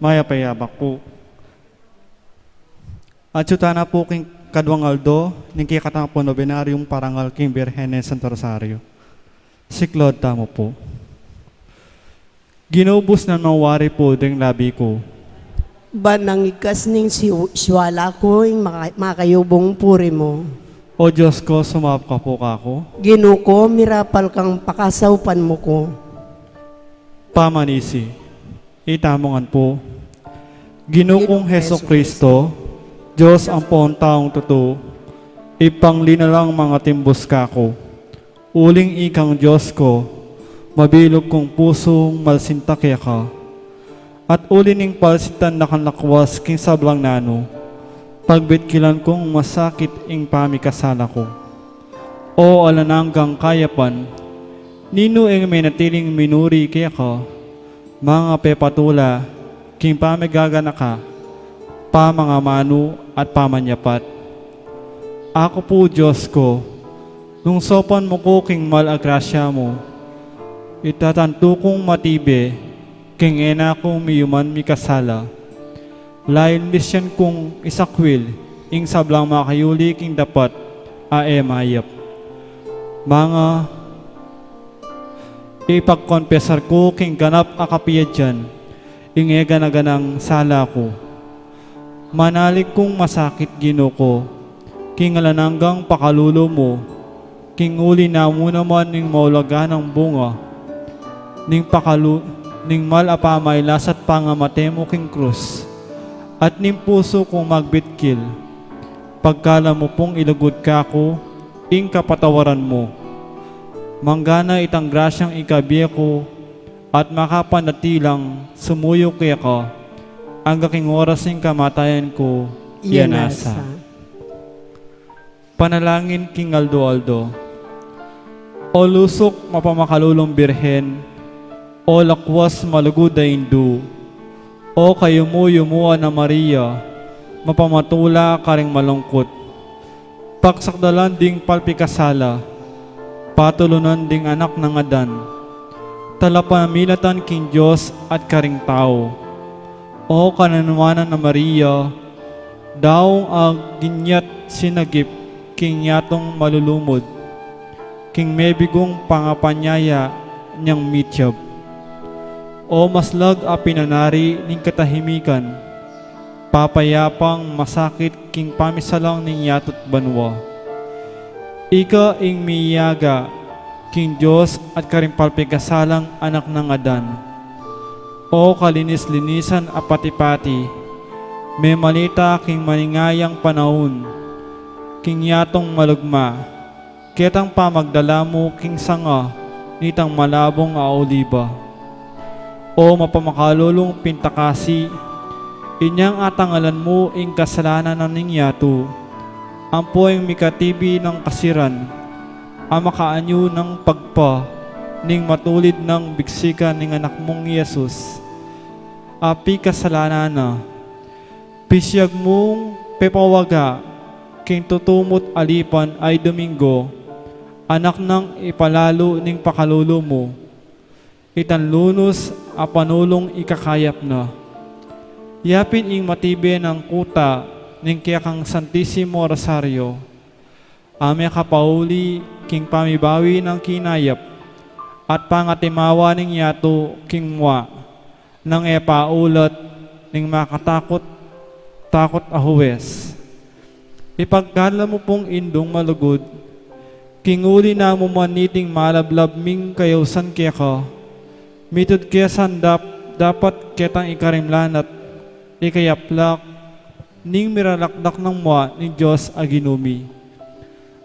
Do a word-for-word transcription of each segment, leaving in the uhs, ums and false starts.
Mayap a yabak pu. Atyu tana pu king kaduang aldo ning kekatang nobenaryung parangal king Birhen ning Santo Rosario. Siklaud tamu pu. Ginu, busnan mu wari pu ding labi ku. Ban nang igkas ning siw-, siwala ku ing maka-, makayubung puri mu. O Dios ku, sumaup ka pu kaku. Ginu ku, mirapal kang pakasaupan mu ku. Pamanisi. Itamu ngan pu. Ginu kung Jesucristo, Dios ampong taung tutu, ipanglinalang mangatimbus kaku. Uling ikang Dios ku, mabilug kung pusung malsinta keka. At uli ning palsitan na kang lakwas king sablang nanu, pagbitkilan kung masakit ing pamikasala ku. O alang anggang kayapan, ninu ing menatiling minuri keka, mangapepatula king pamigaganaka, pamangamanu at pamanyapat. Aku pu, Dios ku, nung saupan mu ku king mal a grasya mu, itatantu kung matibe king e na ku miyuman mikasala. Lain misyan kung isakwil ing sablang makayuli king dapat a e mayap. Manga ipagkonpesar ku king ganap a kapiadyan ing e gana-ganang sala ku. Manalig kung masakit, Ginu ku, king alang anggang pakalulu mu, king uli na mu naman ning maulagang bunga ning pakalu-, ning mal a pamailas at pangamate mu king krus, at ning pusu kung magbitkil, pagkalam mu pung ilugud kaku ing kapatawaran mu. Manggana itang grasyang ikabie ku at makapanatilang sumuyu keka angga king oras ning kamatayan ku. Iya nasa. Panalangin king aldo-aldo. O lusuk mapamakalulung Birhen, o lakwas malugud a indu, o kayumu-yumuan a Maria, mapamatula karing malungkut, pagsakdalan ding palpikasala, patulunan ding anak nang Adan, talapamilatan king Dios at karing tau. O kananuanan a Maria, daung a ginyat sinagip king yatung malulumud, king mebigung pangapanyaya nyang mitiab. O maslag a pinanari ning katahimikan, papayapang masakit king pamisalang ning yatu't banua. Ika ing miyaga king Dios at karing palpikasalang anak nang Adan. O kalinis-linisan a pati-pati, memalita king maningayang panaun, king yatung malugma, ketang pamagdala mu king sanga nitang malabung a oliba. O mapamakalulung pintakasi, inyang atangalan mu ing kasalanan na ning yatu, ampo ing mikatibi nang kasiran, a makaanyu nang pagpa ning matulid nang biksikan ning anak mung Jesus, a pikasalanan na. Pisiag mung pepawaga king tutumut alipan ay Domingo, anak nang ipalalu ning pakalulu mu, itang lunus a panulung ikakayap na. Yapin ing matibe nang kuta ning kekang Santisimo Rosario, a mekapauli king pamibawi nang kinayap at pangatimawa ning yatu king mua nang e paulat ning makatakut-takut a huwes. Ipagkalam mu pung indung malugud, king uli na mu man niting malablab ming kayausan keka, mitud ke san dap-, dapat ketang ikarimlan at ikayaplak ning miralakdak nang mua ning Dios a Ginu mi.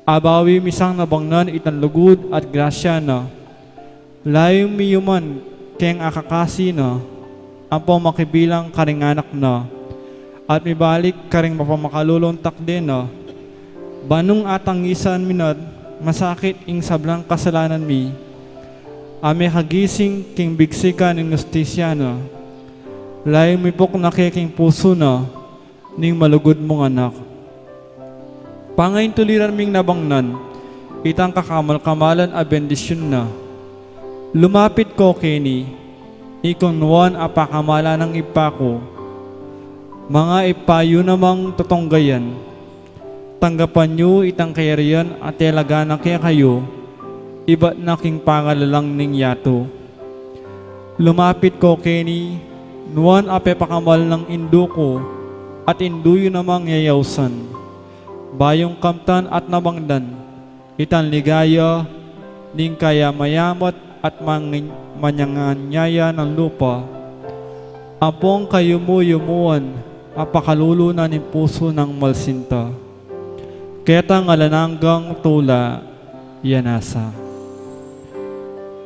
Abawi mi sang nabangnan itang lugud at grasya na. Layun mi yuman keng akakasi na, ampong makibilang karing anak na, at mibalik karing mapamakalulung takde na. Ban nung atangisan mi na't masakit ing sablang kasalanan mi, a mekagising king biksikan ning hustisya na. Layun mi pung nake king pusu na ning malugud mung anak. Pangaintuliran ming nabangnan itang kakamal-kamalan a bendisyun na. Lumapit ko keni, ikong Juan a pakamalan nang Ibpa ku, Manga ibpa yu namang tutunggayan, tanggapan yu itang kayarian a talaga na kekayu, ibat na king pangalalang ning yatu. Lumapit ko keni, nuan a pepakamal nang indu ku, at indu yu namang yayausan. Bayung kamtan at nabangdan, itang ligaya ning kayamayamat at mangin-, manyanganyaya nang lupa, ampong kayumu-yumuan a pakalulu na ning pusu nang malsinta. Ketang alang anggang tula, ya nasa.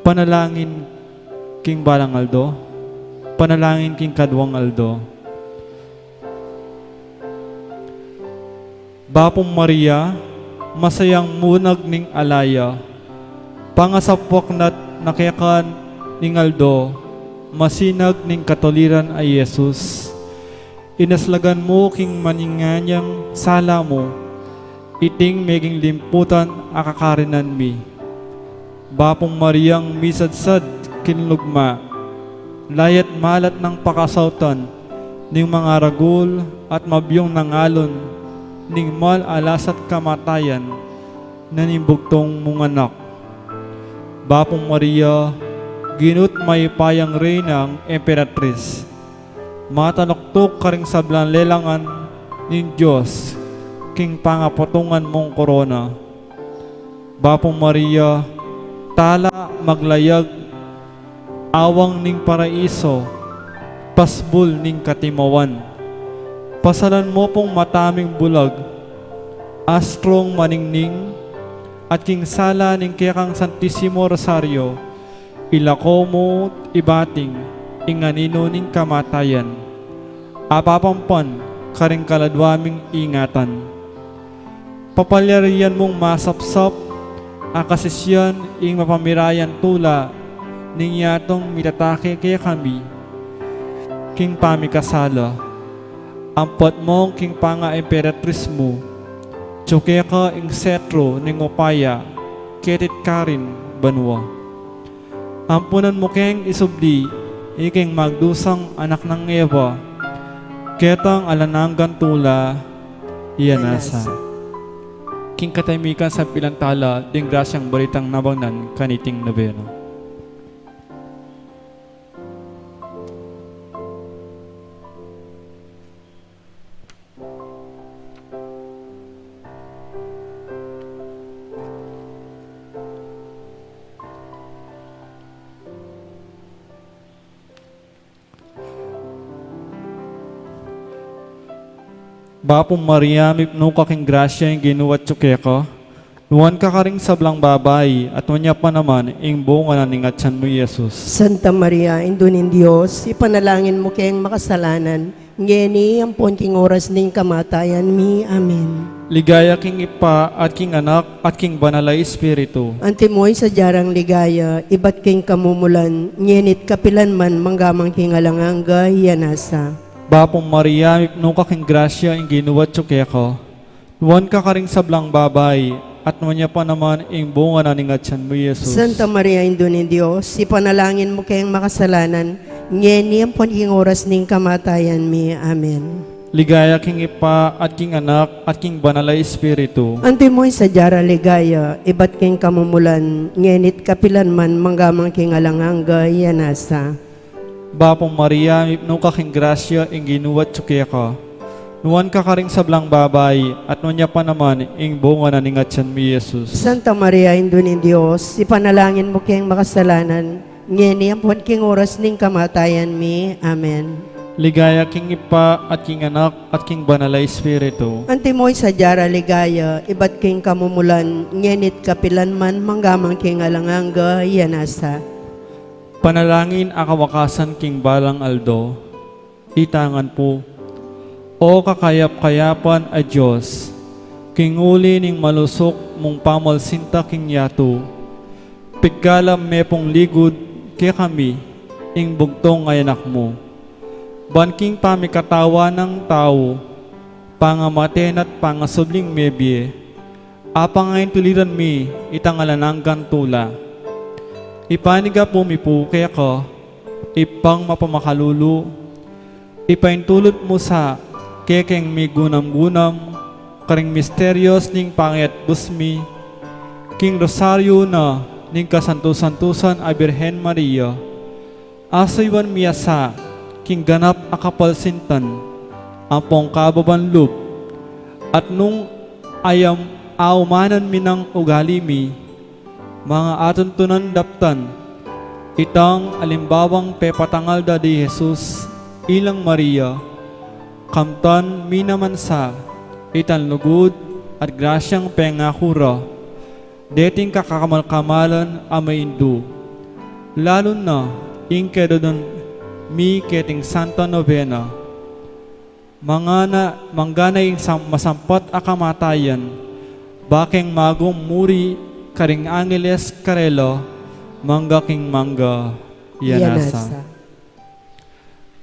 Panalangin king balang aldo, panalangin king kaduang aldo. Bapung Maria, masayang munag ning alaya, pangasapwak na keka ning aldo, masinag ning katuliran a Jesus. Inaslagan mu king manyanyang sala mu, iting meging limputan a kakarinan mi. Bapung Mariang misadsad king lugma, laya't malat nang pakasautan ning mangaragul at mabiung nang alun ning mal a lasa't kamatayan na ning bugtung mung anak. Bapung Maria, ginu't mayupayang reynang emperatris, mataluktuk karing sablang lelangan ning Dios king pangaputungan mung korona. Bapung Maria, tala maglayag awang ning paraiso, pasbul ning katimawan. Pasalan mu pung mata ming bulag, astrung maningning, at king sala ning kekang Santisimo Rosario, ilako mu't ibating ing aninu ning kamatayan, apapampan karing kaladwa ming ingatan. Papalyarian mung masapsap a kasisian ing mapamirayan tula ning yatung mitatake kekami king pamikasala. Ampat mung king pangaemperatris mu, atyu keka ing setru ning upaya keti't karin banua. Ampunan mu keng isubli iking magdusang anak nang Eva, ketang alang anggang tula, ya nasa. King katamikan sampilan tala ding grasyang balitang nabangnan kaniting nobena. Bapung Maria, mipnu ka king grasya, ing Ginu atyu keka. Nuan ka karing sablang babai, at nuan ya pa naman ing bunga na ning atyan mu, i Jesus. Santa Maria, Indu ning Dios, ipanalangin mu keng makasalanan, ngeni ampon king oras ning kamatayan mi. Amen. Ligaya king Ibpa, at king Anak, at king Banal a Espiritu. Antimo ing sadya rang ligaya, ibat king kamumulan, ngeni't kapilan man, manggaman king alang angga, ya nasa. Bapung Maria, mipnu ka king grasya, ing Ginu atyu keka. Nuan ka karing sablang babai, at nuan ya pa naman ing bunga na ning atyan mu, i Jesus. Santa Maria, Indu ning Dios, ipanalangin mu keng makasalanan, ngeni ampon king oras ning kamatayan mi. Amen. Ligaya king Ibpa, at king Anak, at king Banal a Espiritu. Antimo ing sadya rang ligaya, ibat king kamumulan, ngeni't kapilan man, manggaman king alang angga, ya nasa. Bapung Maria, mipnu ka king grasya, ing Ginu atyu keka. Nuan ka karing sablang babai, at nuan ya pa naman ing bunga na ning atyan mu, i Jesus. Santa Maria, Indu ning Dios, ipanalangin mu keng makasalanan, ngeni ampon king oras ning kamatayan mi. Amen. Ligaya king Ibpa, at king Anak, at king Banal a Espiritu. Antimo ing sadya rang ligaya, ibat king kamumulan, ngeni't kapilan man, manggaman king alang angga, ya nasa. Panalangin a kawakasan king balang aldo. Itangan pu. O kakayap-kayapan a Dios, king uli ning malusuk mung pamalsinta king yatu, pigkalam me pung ligud kekami ing bugtung a Anak mu. Ban king pamikatawan nang tau, pangamate na't pangasubling mebie, apangaintuliran mi itang alang anggang tula. Ipanyawad mi pu keka, Ibpang mapamakalulu, ipaintulut mu sa kekeng migunam-gunam karing misterios ning pangatbus mi king Rosario na ning kasantu-santusan a Birhen Maria. Asuyuan mi ya sa king ganap a kapalsintan ampong kababan lub, at nung ayam aumanan mi nang ugali mi, manga atuntunan daptan itang alimbawang pepatangal da di Jesus ilang Maria, kamtan mi naman sa itang lugud at grasyang pengaku ra deting kakamal-kamalan a maindu, lalu na ing kedudun mi keting Santa Novena. Mangana, manggana ing sam-, masampat a kamatayan, bakeng magum muri karing angeles karela, mangga king mangga. Iya nasa.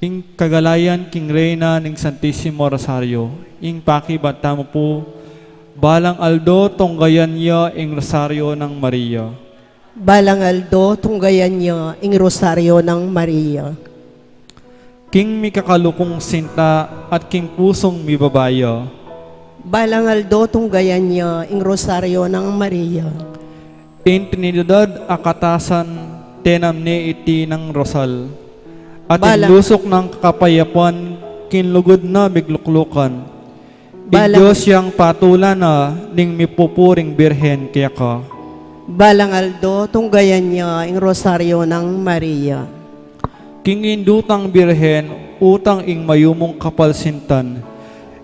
Ing kagalayan king Reyna ning Santisimo Rosario, ing pakibat tamu pu, balang aldo tunggayan ya ing Rosario nang Maria. Balang aldo tunggayan ya ing Rosario nang Maria. King mikakalukung sinta at king pusung mibabaya. Balang aldo tunggayan ya ing Rosario nang Maria. Ing Trinidad a katasan tenam ne iti nang rosal, at ing lusuk nang kakapayapan king lugud na migluklukan. Ing Dios yang patulan na ning mipupuring Birhen keka. Balang aldo tunggayan ya ing Rosario nang Maria. King indu tang Birhen utang ing mayumung kapalsintan,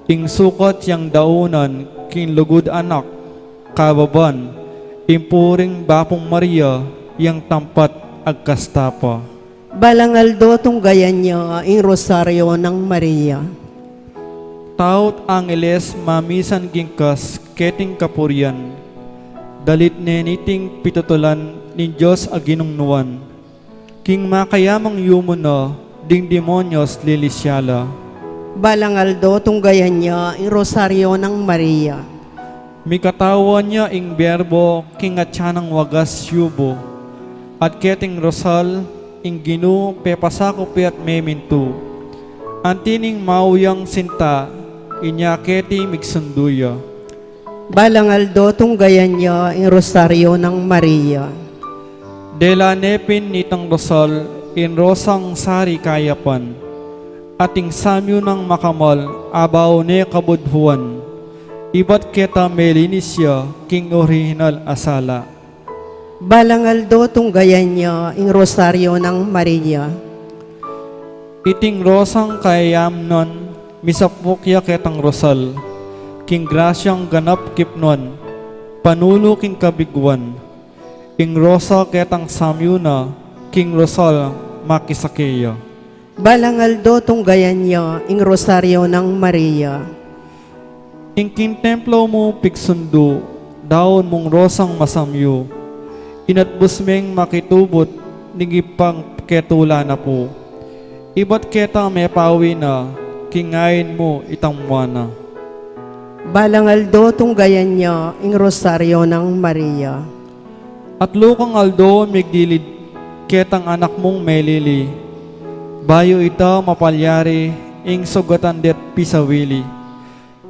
ing sukat yang daunan king lugud anak, kababan ing puring Bapung Maria yang tampat agkasta pa. Balang aldo tunggayan ya ing Rosario nang Maria. Taut angeles mamisan gingkas keting kapurian, dalit ne niting pitutulan ning Dios a ginungnuan. King makayamang yumu na ding demonyos lilisya la. Balang aldo tunggayan ya ing Rosario nang Maria. Mikatawan ya ing Berbo king atyan nang wagas yubu, at keting rosal ing Ginu pepasakup ya at memintu. Anti ning mauyang sinta inya keti migsundu ya. Balang aldo tunggayan ya ing Rosario nang Maria. Dela ne pin nitang rosal ing rosang sari kayapan, at ing samyu nang makamal abaw ne kabudbuan. Ibat keta melinis ya king orihinal a sala. Balang aldo tunggayan ya ing Rosario nang Maria. Iting rosang kayamnan misapuk ya ketang rosal king grasyang ganap kipnuan, panulu king kabiguan. Ing rosa ketang samyu na king rosal makisake ya. Balang aldo tunggayan ya ing Rosario nang Maria. Ing king templo mu pigsundu, daun mung rosang masamyu, inatbus meng makitubut ning ipang ketula na pu. Ibat keta mepawi na king ain mu itang mua na. Balang aldo tunggayan ya ing Rosario nang Maria. At lukang aldo migdilid ketang anak mung melili, bayu ita mapalyari ing sugatan de't pisawili.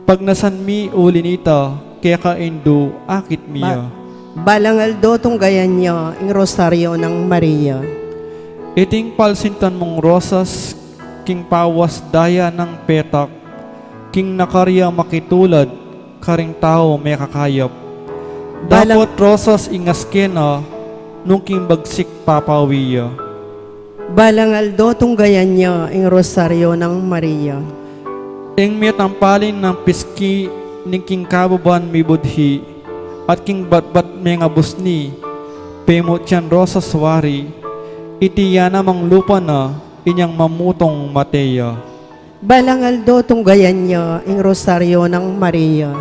Pagnasan mi uli nita keka indu akit mi ya. Balang aldo tunggayan ya ing Rosario nang Maria. Iting palsintan mung rosas king pawas daya nang petak, king nakarya makitulad karing tau mekakayap. Dapot rosas ing aske na nung king bagsik papawi ya. Balang aldo tunggayan ya ing Rosario nang Maria. Ing metampalin nang piski ning king kababan mibudhi, at king batbat mengabusni, pemut yang rosas wari, iti ya namang lupa na inyang mamutung mate ya. Balang aldo tunggayan ya ing Rosario nang Maria.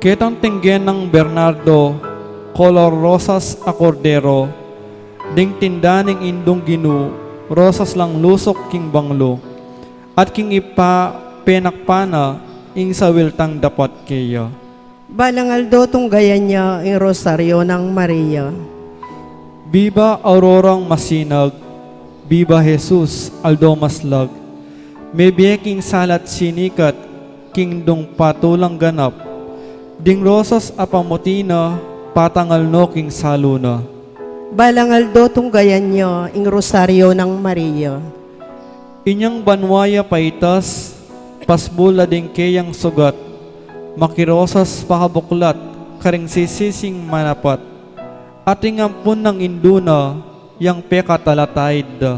Ketang tinggen nang Bernardo, kolor rosas a kordero, ding tinda ning Indung Ginu, rosas lang lusuk king banglu, at king Ibpa penakpa na ing sawil tang dapat keya. Balang aldo tunggayan ya ing Rosario nang Maria. Biba Aurorang masinag, biba Jesus, aldo maslag. Mebie king salat sinikat, king dung patulang ganap. Ding rosas a pamuti na, patangal no king salu na. Balang aldo tunggayan ya ing Rosario nang Maria. Inyang banua ya paitas, pasbul la ding keyang sugat, makirosas pakabuklat, karing sisising manapat. Ating ampun nang indu na, yang pekatalatayad da.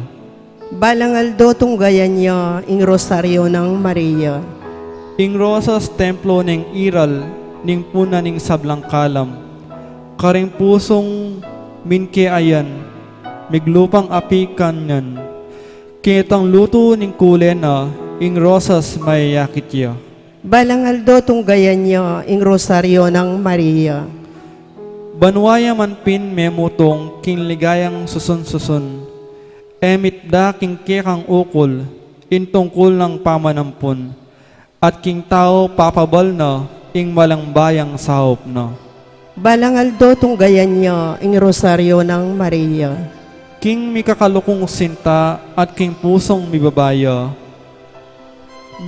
Balang aldo tunggayan ya ing Rosario nang Maria. Ing rosas templo ning iral, ning puna ning sablang kalam. Karing pusung minkeayan, miglupang api kanyan. Ketang lutu ning kule na, ing rosas mayayakit ya. Balang aldo tunggayan ya ing Rosario nang Maria. Banua ya man pin memutung king ligayang susun-susun. E mitda king kekang ukul, ing tungkul nang pamanampun. At king tau papabal na, ing malang bayang saup na. Balang aldo tunggayan ya ing Rosario nang Maria. King mikakalukung sinta, at king pusung mibabaya.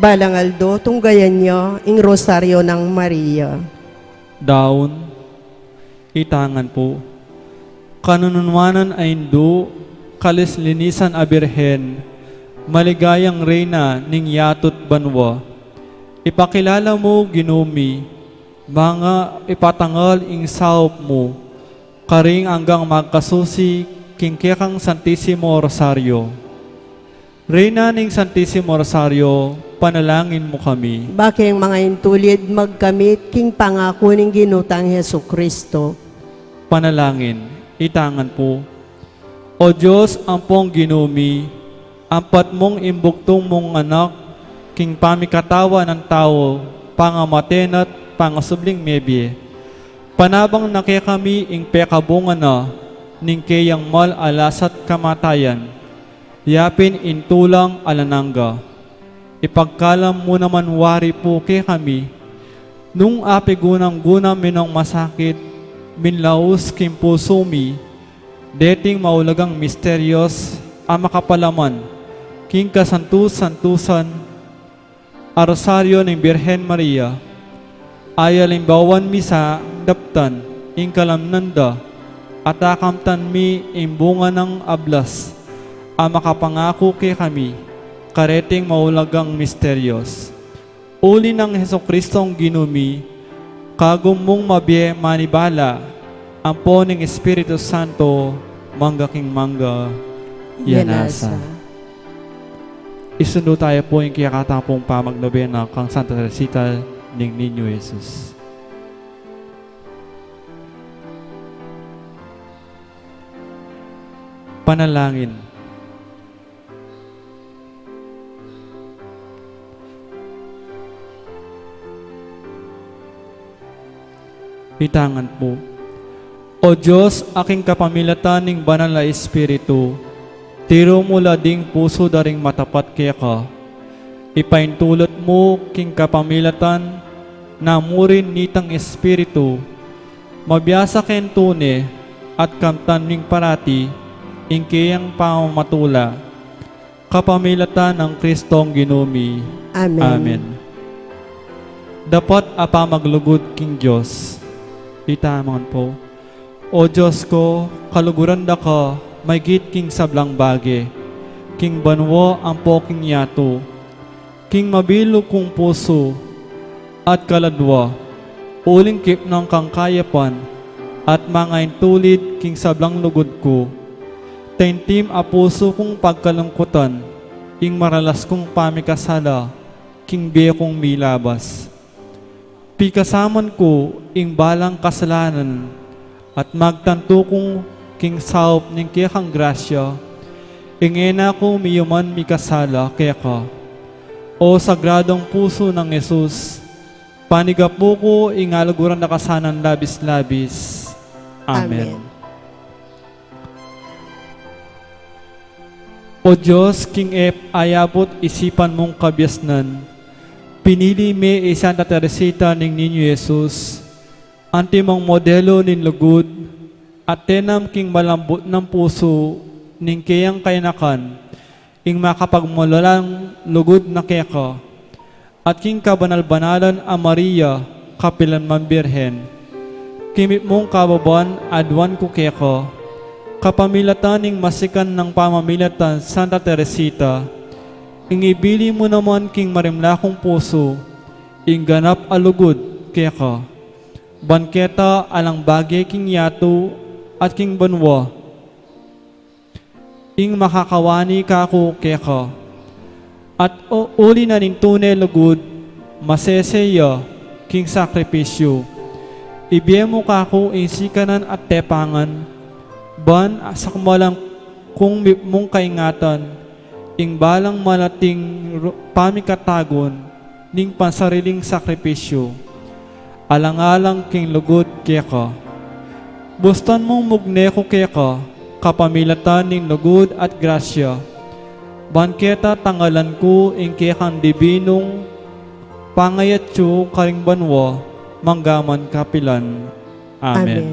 Balang aldo tunggayan ya ing Rosario nang Maria. Daun, itangan pu. Kanunuanan a indu, kalislinisan a Birhen, maligayang reyna ning yatu't banua. Ipakilala mu, Ginu mi, manga ipatangal ing saup mu, karing anggang magkasusi king kekang Santisimo Rosario. Reyna ning Santisimo Rosario, panalangin mu kami. Bakeng manga intulid magkamit king pangaku ning Ginu tang Jesucristo. Panalangin, itangan pu. O Dios, ampong Ginu mi, ampat mung imbugtung mung anak, king pamikatawan nang tau, pangamate na't pangasubling mebie. Panabang na kekami ing pekabunga na, ning keyang mal a lasa't kamatayan. Yapin ing tulang alang angga. Ipagkalam mu naman wari pu kekami, nung apigunang-gunang minong masakit, minlaus king pusu mi, deting maulagang misterios a makapalaman king kasantus-santusan a Rosario ning Birhen Maria, a alimbawan mi sa daptan ing kalamnan da, at akamtan mi ing bunga nang ablas a makapangaku kekami kareting maulagang misterios. Uli nang Jesucristong Ginu mi, kagum mung mabie manibala, ampo ning Espiritu Santo, mangga king mangga, ya nasa. Isundu tayu pu ing kekatamung pamagnobena kang Santa Teresita ning Niño Jesus. Panalangin. Itangan pu. O Dios, a king kapamilatan ning Banal a Espiritu, tiru mu la ding pusu da ring matapat keka. Ipaintulut mu king kapamilatan na murin nitang Espiritu, mabiasa keng tune at kamtan ming parati ing keyang pamamatula. Kapamilatan nang Kristong Ginu mi. Amen. Amen. Dapat a pamaglugud king Dios. Itamu naman pu. O Dios ku, kaluguran da ka maygit king sablang bage, king banua ampo king yatu, king mabilug kung pusu at kaladua, uling kipnang kang kayapan at mangaintulid king sablang lugud ku. Taintim a pusu kung pagkalungkutan ing maralas kung pamikasala king bie kung milabas. Pikasaman ku ing balang kasalanan at magtantu ku king saup ning kekang grasya, ing e na ku miyuman mikasala keka. O Sagradong Pusu nang Jesus, panigapu ku ing aluguran da ka sanang labis-labis. Amen. Amen. O Dios, king e ayabut isipan mung kabiasnan, pinili me i Santa Teresita ning Niño Jesus, antimong modelo ning lugud, at tenam king malambut nang pusu ning keyang kayanakan, ing makapagmulalang lugud na keka, at king kabanal-banalan a Maria, kapilan man Birhen, king mipmung kababan aduan ku keka, kapamilatan ning masikan nang pamamilatan Santa Teresita, ing ibili mu naman king marimla kung pusu, ing ganap a lugud keka. Ban keta alang bage king yatu at king banua, ing makakawani kaku keka. At u-, uli na ning tune lugud, masese ya king sakripisyu. Ibie mu kaku ing sikanan at tepangan, ban sakmalan kung mipmung kaingatan, ing balang malating ru-, pamikatagun, ning pansariling sakripisyu, alang-alang king lugud keka. Bustan mung mugne ku keka, kapamilatan ning lugud at grasya, ban keta tangalan ku ing kekang dibinung pangayatsu karing banua, manggaman kapilan. Amen. Amen.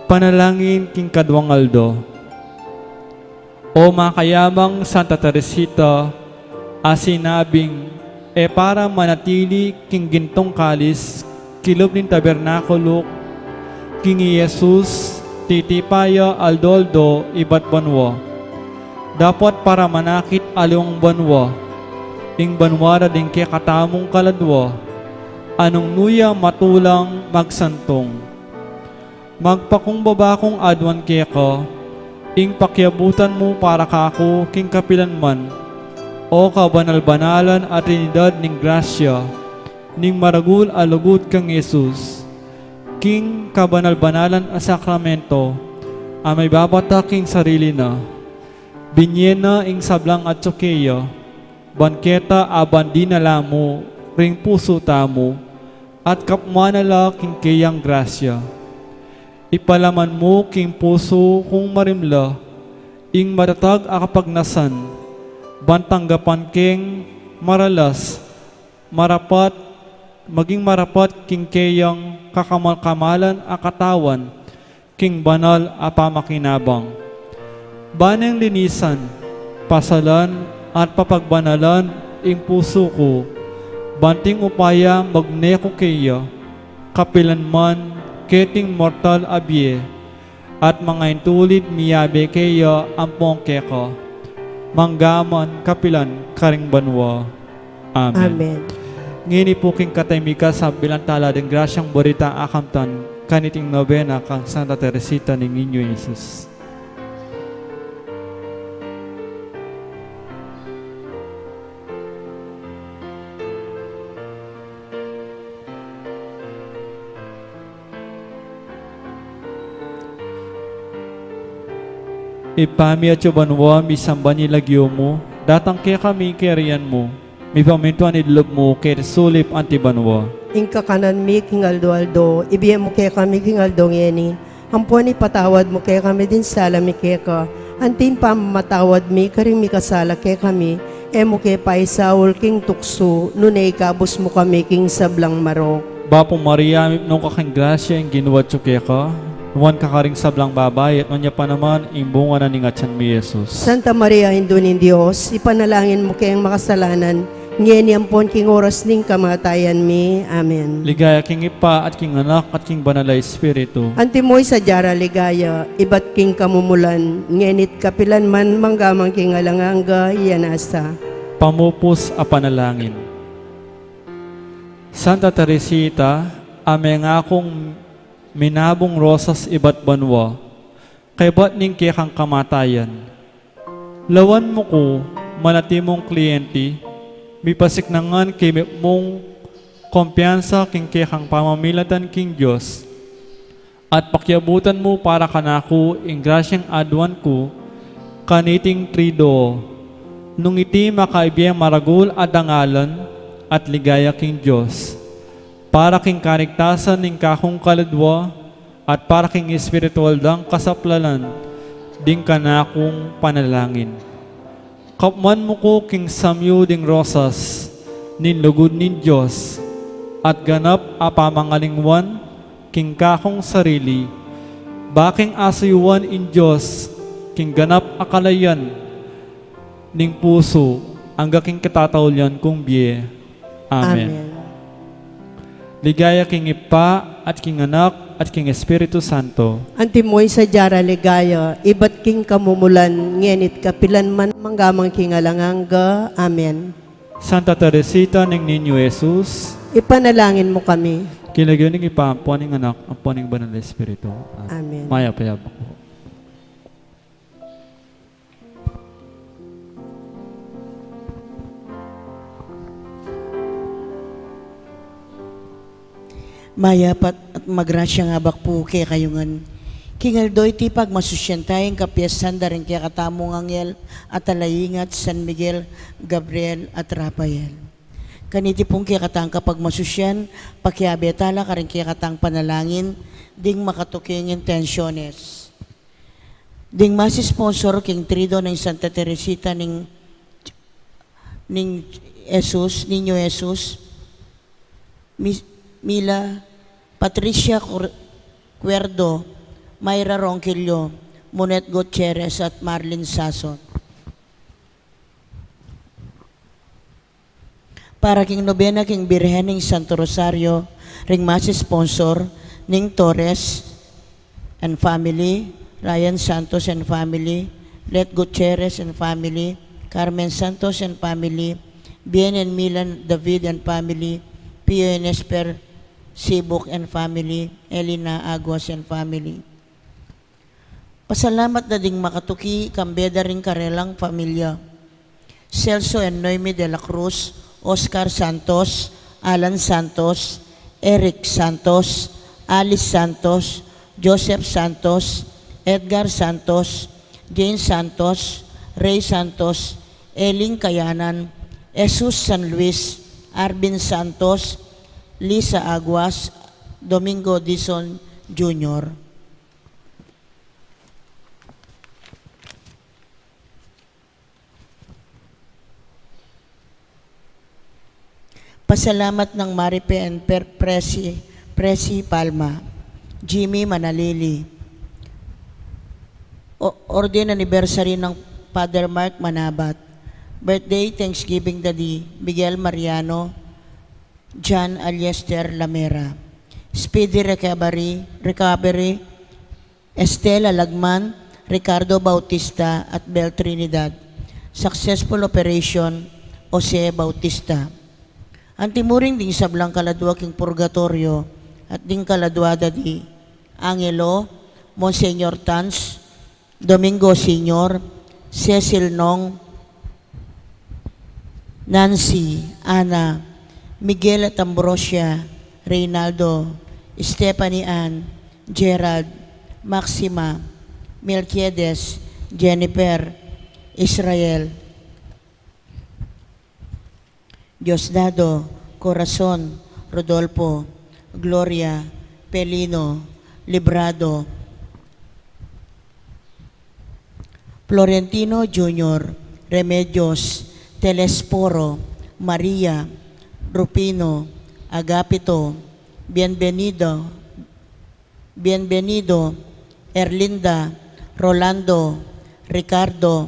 Panalangin king kaduang aldo. O makayamang Santa Teresita, a sinabing, e para manatili king gintung kalis, kilub ning tabernakulo, king i Jesus, titipa ya aldo-aldo ibat banua. Dapat para manakit aliwang banua, ing banua da ding kekatamung kaladua, a nung nu ya matulang magsantung. Magpakumbaba kung aduan keka, ing pakiabutan mu para kaku king kapilan man, o kabanal-banalan a Trinidad ning grasya, ning maragul a lugud kang Jesus, king kabanal-banalan a sakramento, a mibabata king sarili na, binye na ing sablang atsu keya, ban keta aban dinala mu ring pusu tamu, at kapmana la king keyang grasya. Ipalaman mu king pusu kung marimla, ing matatag a kapagnasan, ban tanggapan keng maralas, marapat, maging marapat king keyang kakamal-kamalan a katawan, king banal a pamakinabang. Ban neng linisan, pasalan, at papagbanalan ing pusu ku, ban king upaya mugne ku keya, kapilan man keting mortal a bie, at mangaintulid miyabe keya ampon keka, manggaman kapilan karing banua. Amen. Amen. Ngeni pu king katahimikan, sabyan tala ding grasyang barita a kamtan kaniting nobena kang Santa Teresita ning Niño Jesus. Ibpa mi atsu ka banua, misamban ya ing lagyu mu, datang kekami ing kayarian mu, mipamintuan ing lub mu keti sulip anti banua. Ing kakanan mi king aldo-aldo, ibie mu kekami king aldo ngeni, ampon ipatawad mu kekami ding sala mi keka, anti ing pamamatawad mi karing mikasala kekami, e mu ke paisaul king tuksu, nune ikabus mu kami king sablang marok. Bapu Maria, mipnu ka king grasya, ing Ginu atsu keka, nuan ka karing sablang babai, at nuan ya pa naman ing bunga na ning atyan mu, i Jesus. Santa Maria, Indu ning Dios, ipanalangin mu keng makasalanan, ngeni ampon king oras ning kamatayan mi. Amen. Ligaya king Ibpa, at king Anak, at king Banal a Espiritu. Antimo ing sadya ra ligaya, ibat king kamumulan, ngeni't kapilan man, manggaman king alang angga. Iya nasa. Pamupus a panalangin. Santa Teresita, a mengakung minabung rosas ibat banua, kaybat ning kekang kamatayan. Lawan mu ku man antimong kliyente, mipasiknangan king mipmung kumpiyansa king kekang pamamilatan king Dios, at pakiabutan mu para kanaku ing grasyang aduan ku kaniting Triduo, nung iti makaibie maragul a dangalan at ligaya king Dios, para king kaligtasan ning kakung kaladua, at para king espiritual dang kasaplalan ding kanakung panalangin. Kapman mu ku king samyu ding rosas ning lugud ning Dios, at ganap a pamangalingwan king kakung sarili, ba king asuyuan ing Dios king ganap a kalayan, ning pusu, angga king katataulian kung bie. Amen. Amen. Ligaya king Ibpa, at king Anak, at king Espiritu Santo. Antimo ing sadya ra ligaya, ibat king kamumulan, ngeni't kapilan man, mangga man king alang angga. Amen. Santa Teresita ning Niño Jesus. Ipanalangin mu kami. King lagyu ning Ibpa, ampo ning Anak, ampo ning Banal a Espiritu. Amen. Mayap a yabak pu. Mayap at, at magrasyang abak pu kekayu ngan. King aldo iti pagmasusyan taya ing kapiestan da ring kekatamung anghel at alaingat, San Miguel, Gabriel, at Rafael. Kaniti pung kekatang kapagmasusyan, pakiabe tala karing kekatang panalangin ding makatuking intensyones. Ding masisponsor king Triduo ning Santa Teresita ning, ning Jesus, Niño Jesus, Mi-, Mila, Patricia Cor-, Cuerdo, Myra Ronquillo, Monet Gutierrez, at Marlene Sason. Para king nobena king Birhen ning Santo Rosario, ring masisponsor ning Torres and family, Ryan Santos and family, Let Gutierrez and family, Carmen Santos and family, Bien and Milan David and family, Pio and Esper Sibuk and family, Elena Aguas and family. Pasalamat da ding makatuki, kambe da ring karelang pamilya. Celso and Noemi de la Cruz, Oscar Santos, Alan Santos, Eric Santos, Alice Santos, Joseph Santos, Edgar Santos, Jane Santos, Ray Santos, Eling Kayanan, Jesus San Luis, Arvin Santos, Lisa Aguas, Domingo Dizon Junior. Pasalamat nang Maripe and Per-, Presi, Presi Palma, Jimmy Manalili. O-, ordain anniversary nang Father Mark Manabat. Birthday, Thanksgiving Daddy, Miguel Mariano, John Aliester Lamera. Speedy recovery, recovery, Estela Lagman, Ricardo Bautista, at Bel Trinidad. Successful operation, Jose Bautista. Antimurin ding sablang kaladua king purgatorio, at ding kaladua da di Angelo, Monsignor Tans, Domingo Senior, Cecil Nong, Nancy, Ana, Miguel at Ambrosia, Reynaldo, Stephanie Ann, Gerald, Maxima, Melquiades, Jennifer, Israel, Diosdado, Corazon, Rodolfo, Gloria, Pelino, Librado, Florentino Junior, Remedios, Telesforo, Maria, Rufino, Agapito, Bienvenido, Bienvenido, Erlinda, Rolando, Ricardo,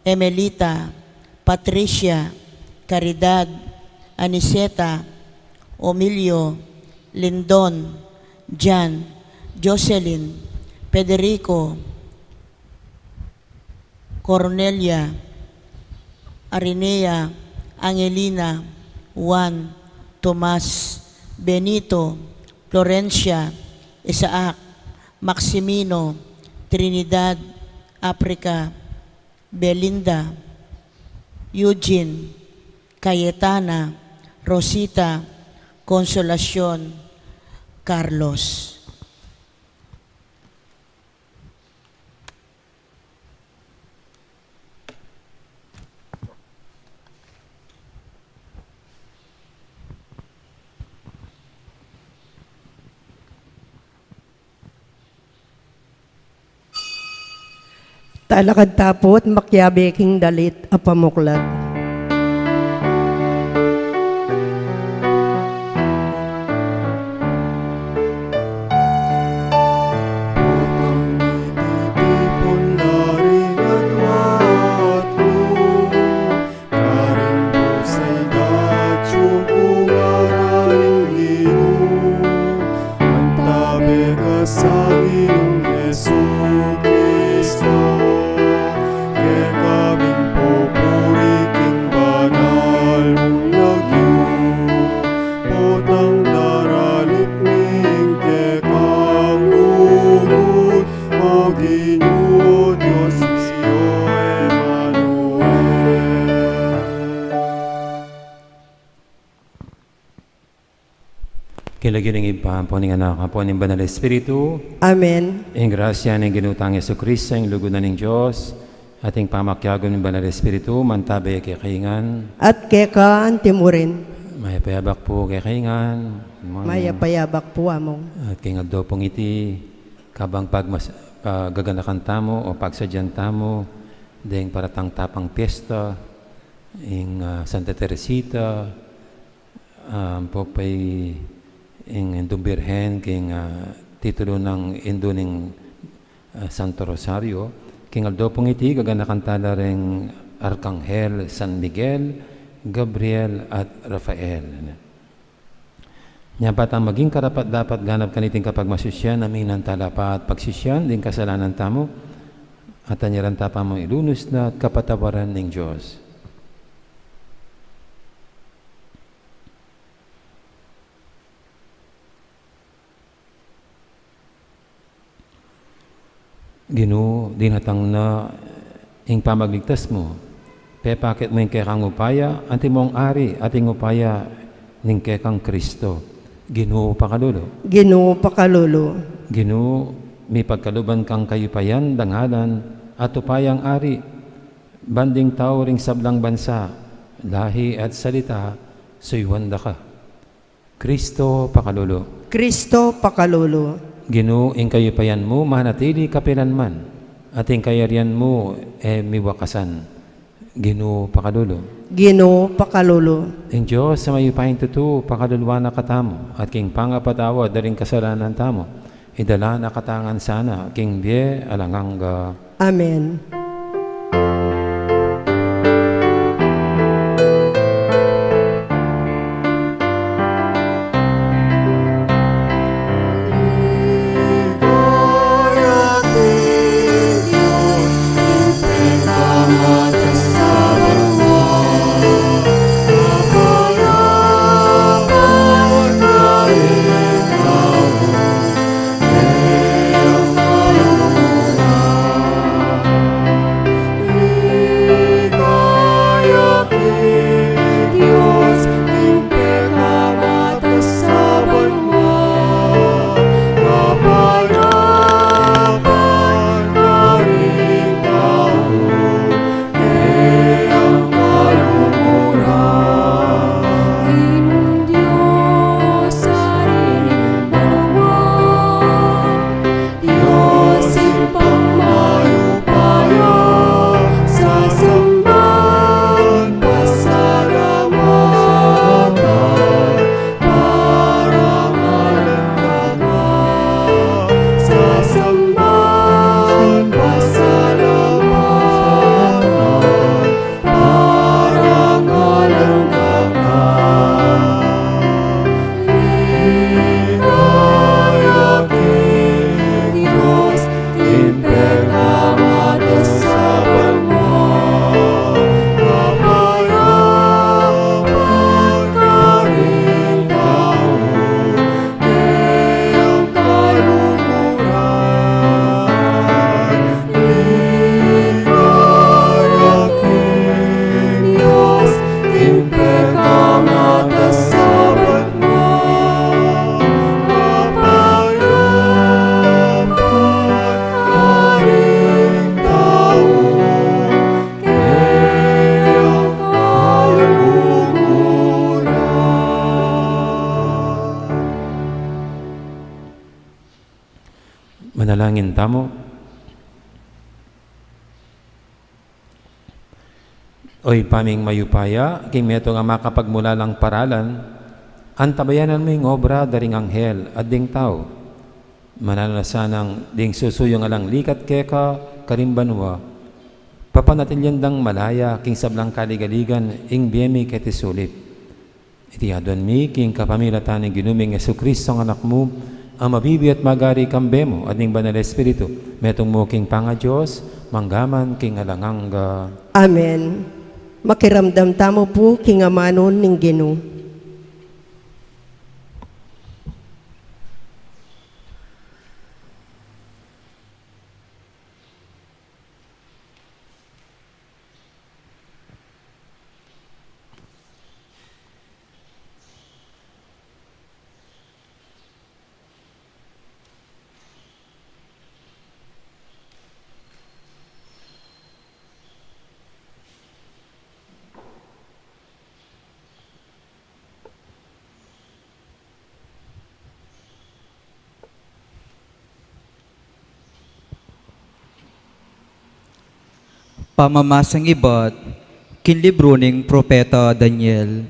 Emelita, Patricia, Caridad, Aniceta, Omilio, Lindon, Jan, Jocelyn, Federico, Cornelia, Arinea, Angelina, Juan, Tomas, Benito, Florencia, Isaac, Maximino, Trinidad, Africa, Belinda, Eugene, Cayetana, Rosita, Consolacion, Carlos. Talakad ta pu at makiabe king dalit a pamuklat. King lagyu ning Ibpa, ampo ning Anak, ampo ning Banal Espiritu. Amen. Ing grasya ning Ginu tang Jesucristo, ing lugud na ning Dios, at ing pamakiagum ning Banal Espiritu, mantabe kekayu ngan. At keka antimurin. Mayap a abak pu kekayu ngan. Mayap a abak pu, Among. At king aldo pung iti, kabang pagmas-, pagaganakan tamu o pagsadyan tamu deng paratang tapang piyesta, ing, ah, Santa Teresita, ah, ampo pa ing Indung Birhen, king, ah, titulu nang Indu ning, ah, Santo Rosario. King aldo pung iti, gaganakan tala ring Arkanghel San Miguel, Gabriel, at Rafael. Nya pa tang maging karapat-dapat ganap kaniting kapagmasusian, aminan tala pa at pagsisian ding kasalanan tamu, at anyaran ta pa mung ilunus na at kapatawaran ning Dios. Ginu, dinatang na ing pamagligtas mu. Pepakit mu ing kekang upaya, antimong ari, at ing upaya ning kekang Kristo. Ginu, pakalulu. Ginu, pakalulu. Ginu, mipagkaluban kang kayupayan, dangalan, at upayang ari, ban ding tau ring sablang bansa, lahi at salita, suyuan da ka. Kristo, pakalulu. Kristo, pakalulu. Ginu, ing kayupayan mu manatili kapilanman, at ing kayarian mu e miwakasan. Ginu, pakalulu. Ginu, pakalulu. Ing Dios a mayupayang tutu, pakaluluan na katamu, at king pangapatawad da ring kasalanan tamu, idala na katamu ngan sana king bie alang angga. Amen. Dios Ibpang mayupaya, sasamban pasalamatan, parangalan ka, sasamban pasalamatan, parangalan ka. Ligaya king Dios, king pekamatasabang man, kapayapan karing tau, keng kaluguran. Ligaya king Dios, king pekamatasabang man, kapayapan karing tau, keng kaluguran. Manalangin tamu. O Ibpa ming mayupaya, king metung a makapagmulalang paralan, antabayanan mu ing obra da ring anghel at ding tau. Mananu na sanang ding susuyung alang likat keka karing banua, papanatilian dang malaya king sablang kaligaligan ing bie mi keti sulip. Iti aduan mi king kapamilatan ning Ginu ming Jesucristo, a Anak mu, a mabibie at magari kambe mu at ning Banal Espiritu, metung mu king pangaDios, mangga man king alang angga. Amen. Makiramdam tamu pu king amanu ning Ginu. Pamamasang ibat king libru ning Propeta Daniel.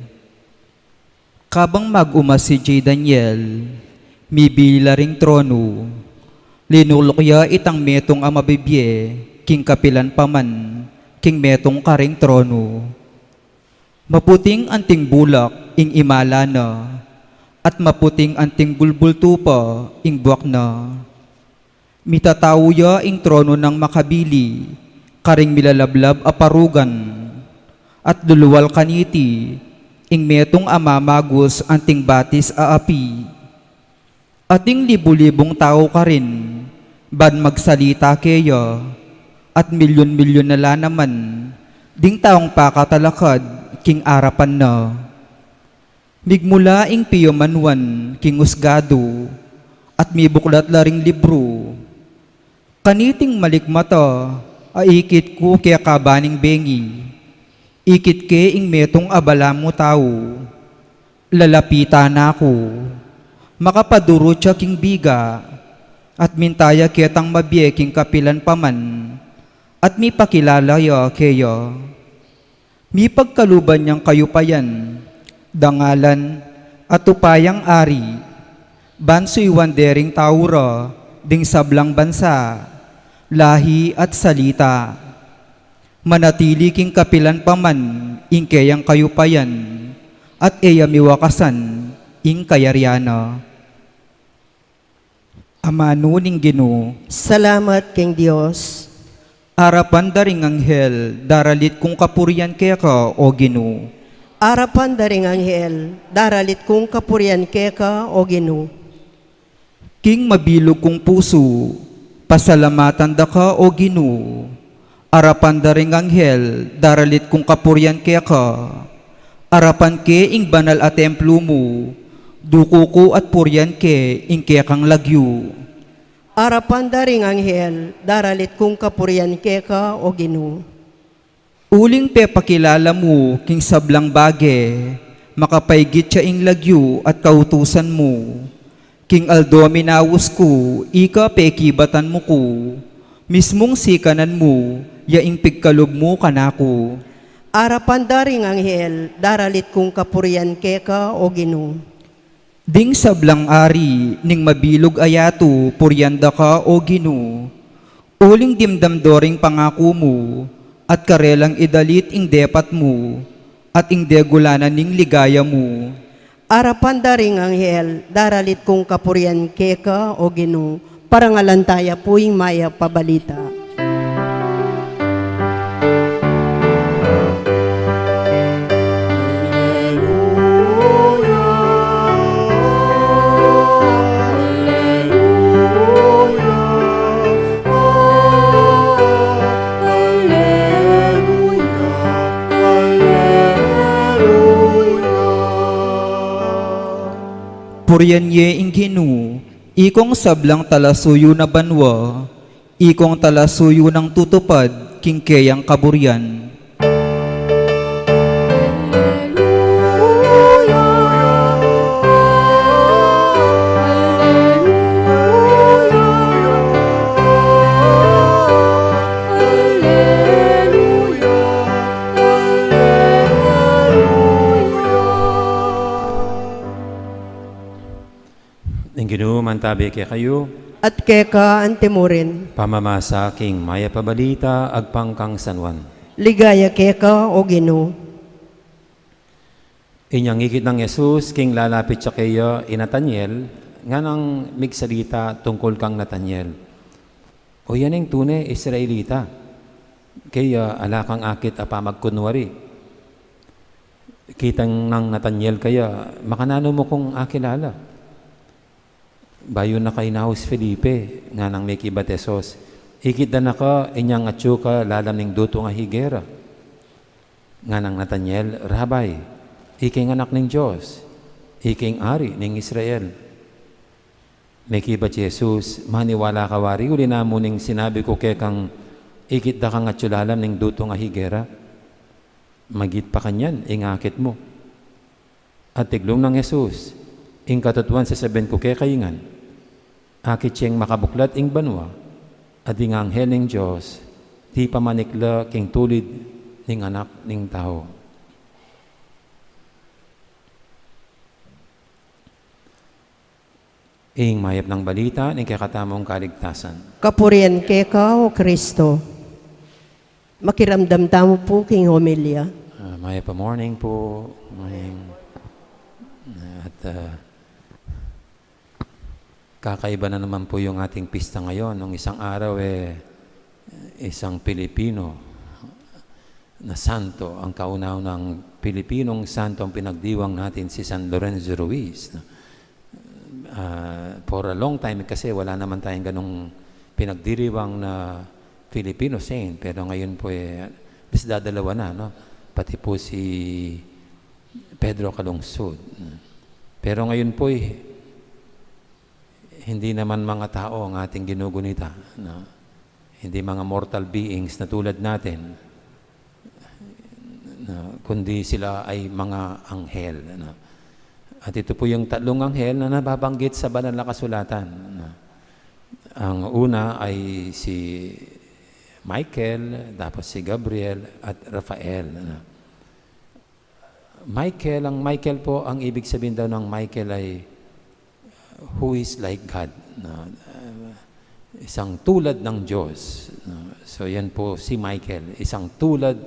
Kabang mag-uma si J. Daniel, mibili la ring tronu. Linuluk ya itang metung a mabibie king kapilan pa man king metung karing tronu. Maputing anting bulak ing imala na, at maputing anting bulbul tupa ing buak na. Mitatau ya ing tronu nang makabili karing milalablab a parugan, at lulual kaniti ing metung a mamagus anting batis a api. Ating libu-libung tau karin ban magsalita keya, at milyun-milyun na la naman ding taung pakatalakad king arapan na. Migmula ing piyumanuan king usgadu, at mibuklat la ring libru. Kaniting malikmata a ikit ku keka baning bengi, ikit ke ing metung a balamu tau. Lalapitan na ku, makapadurut ya king biga, at minta ya ketang mabie king kapilan pa man, at mipakilala ya keya. Mipagkaluban yang kayupayan, dangalan, at upayang ari, ban suyuan de ring tau ra ding sablang bansa, lahi at salita. Manatili king kapilan pa man ing keyang kayupayan, at e ya miwakasan ing kayarian na. Amanu ning Ginu. Salamat king Dios. Arapan da ring anghel, daralit kung kapurian keka, O Ginu. Arapan da ring anghel, daralit kung kapurian keka, O Ginu. King mabilug kung pusu, pasalamatan da ka, O Ginu. Arapan da ring anghel, daralit kung kapurian keka. Arapan ke ing banal a templu mu, duku ku at purian ke ing kekang lagyu. Arapan da ring anghel, daralit kung kapurian keka, O Ginu. Uling pepakilala mu king sablang bage, makapaigit ya ing lagyu at kautusan mu. King aldo minaus ku, ika pekibatan mu ku, mismung sikanan mu, ya ing pigkalub mu kanaku. Arapan da ring anghel, daralit kung kapurian keka, O Ginu. Ding sablang ari ning mabilug a yatu, purian da ka, O Ginu. Uling dimdam do ring pangaku mu, at karelang idalit ing depat mu, at ing degulanan ning ligaya mu. Arapan da ring anghel, daralit kung kapurian keka, O Ginu, parangalan taya pu ing mayap a balita. Purian ye ing Ginu, ikong sablang talasuyu na banua, ikong talasuyu nang tutupad king keyang kaburian. Ing Ginu mantabi kekayu. At keka anti mu rin. Pamamasa king mayap a balita agpang kang San Juan. Ligaya keka, O Ginu. Inyang ikit nang Jesus king lalapit ya keya i Nataniel, nganang migsalita tungkul kang Nataniel. O, yan ing tune Israelita. Kaya ala kang akit a pamagkunwari. Kitang nang Nataniel kaya, makananu mu kung akilala? Bayu na ka inaus Felipe, nganang mekibat Jesus, ikit da na ka inyang atyu ka lalam ning dutung a higera. Nganang Nataniel, Rabbi, ika ing Anak ning Dios, ika ing Ari ning Israel. Mekibat Jesus, maniwala ka wari uli na mu ning sinabi ku kekang ikit da kang atyu lalam ning dutung a higera. Magit pa kanyan ing akit mu. At tiglung nang Jesus, ing katutuan sasabian ku kekayu ngan, akit yeng makabuklat ing banua, at ing anghel ning Dios, Tipa manikla king tulid ning Anak ning Tau. Ing mayap nang balita ning kekatamung kaligtasan. Kapurian keka, O Kristo. Makiramdam tamu pu king homilya. Ah, mayap a morning pu. Morning. At, ah, kakaiba na naman pu yung ating pista ngayon. Nung isang araw, eh, isang Pilipino na santo, ang kauna-unahang Pilipinong santo ang pinagdiwang natin, si San Lorenzo Ruiz. Ah, for a long time, kasi wala naman tayong ganong pinagdiriwang na Filipino saint. Pero ngayon po, eh, at least dadalawa na, no? Pati po si Pedro Calungsod. Pero ngayon po, eh, hindi naman mga tao ang ating ginugunita, no? Hindi mga mortal beings na tulad natin, no? Kundi sila ay mga anghel, no? At ito po yung tatlong anghel na nababanggit sa Banal na Kasulatan, no? Ang una ay si Michael, tapos si Gabriel, at Rafael, no? Michael, ang Michael po, ang ibig sabihin daw ng Michael ay, "Who is like God?" No? Uh, isang tulad ng Diyos. No? So, yan po si Michael, isang tulad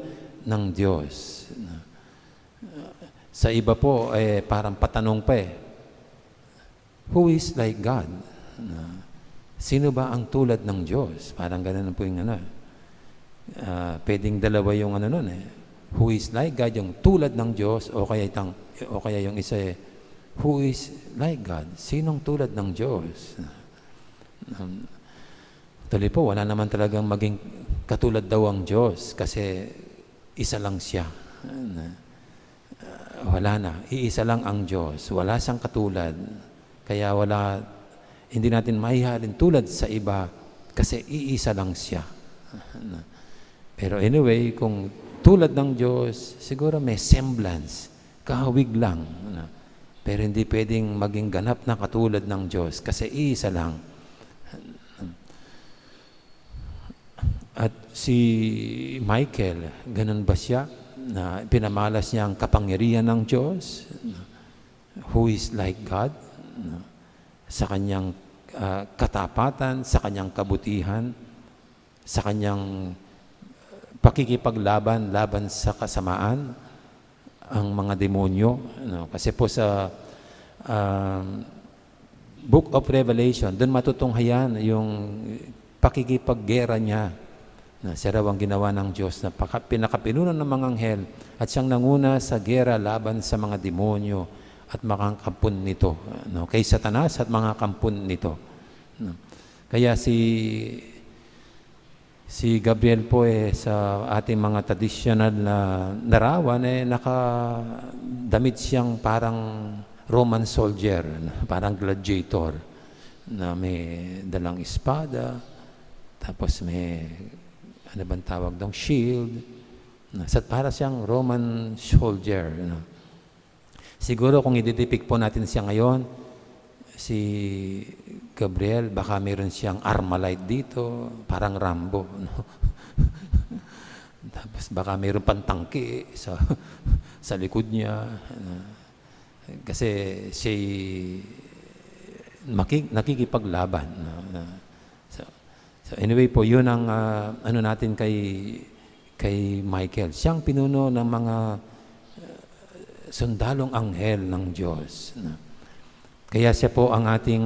ng Diyos. No? Sa iba po, eh, parang patanong pa eh. "Who is like God?" Na, "Sino ba ang tulad ng Diyos?" Parang ganun po yung ano. Ah, pwedeng dalawa yung ano nun eh. "Who is like God?" Yung tulad ng Diyos, o kaya itang, o kaya yung isa eh, "Who is like God?" Sinong tulad ng Diyos? Um, actually po, wala naman talagang maging katulad daw ang Diyos kasi isa lang siya. Ah, wala na. Iisa lang ang Diyos. Wala siyang katulad. Kaya wala, hindi natin maihalin tulad sa iba kasi iisa lang siya. Pero anyway, kung tulad ng Diyos, siguro may semblance, kahawig lang. Pero hindi pwedeng maging ganap na katulad ng Diyos kasi iisa lang. At si Michael, ganun ba siya? Na pinamalas niya ang kapangyarihan ng Diyos? Who is like God? Sa kanyang, ah, katapatan, sa kanyang kabutihan, sa kanyang pakikipaglaban laban sa kasamaan, ang mga demonyo, no? Kasi po sa, um, Book of Revelation, dun matutunghayan yung pakikipaggera niya. Na siya raw ang ginawa ng Diyos na paka-, pinakapinuno ng mga anghel at siyang nanguna sa gera laban sa mga demonyo at mga kampun nito, no? Kay Satanas at mga kampun nito, no? Kaya si Si Gabriel po, eh, sa ating mga tradisyonal na larawan, eh, nakadamit siyang parang Roman soldier, parang gladiator, na may dalang espada, tapos may, ano bang tawag doon, shield, na, sa, para siyang Roman soldier, no? Siguro kung ididepict po natin siya ngayon, si Gabriel, baka meron siyang Armalite dito, parang Rambo, no? Tapos baka meron pang tangke sa, sa likod niya, no? Kasi siya'y maki-, nakikipaglaban, no? So, so anyway po, yun ang, ah, ano natin kay, kay Michael. Siyang pinuno ng mga, ah, sundalong anghel ng Diyos, no? Kaya siya po ang ating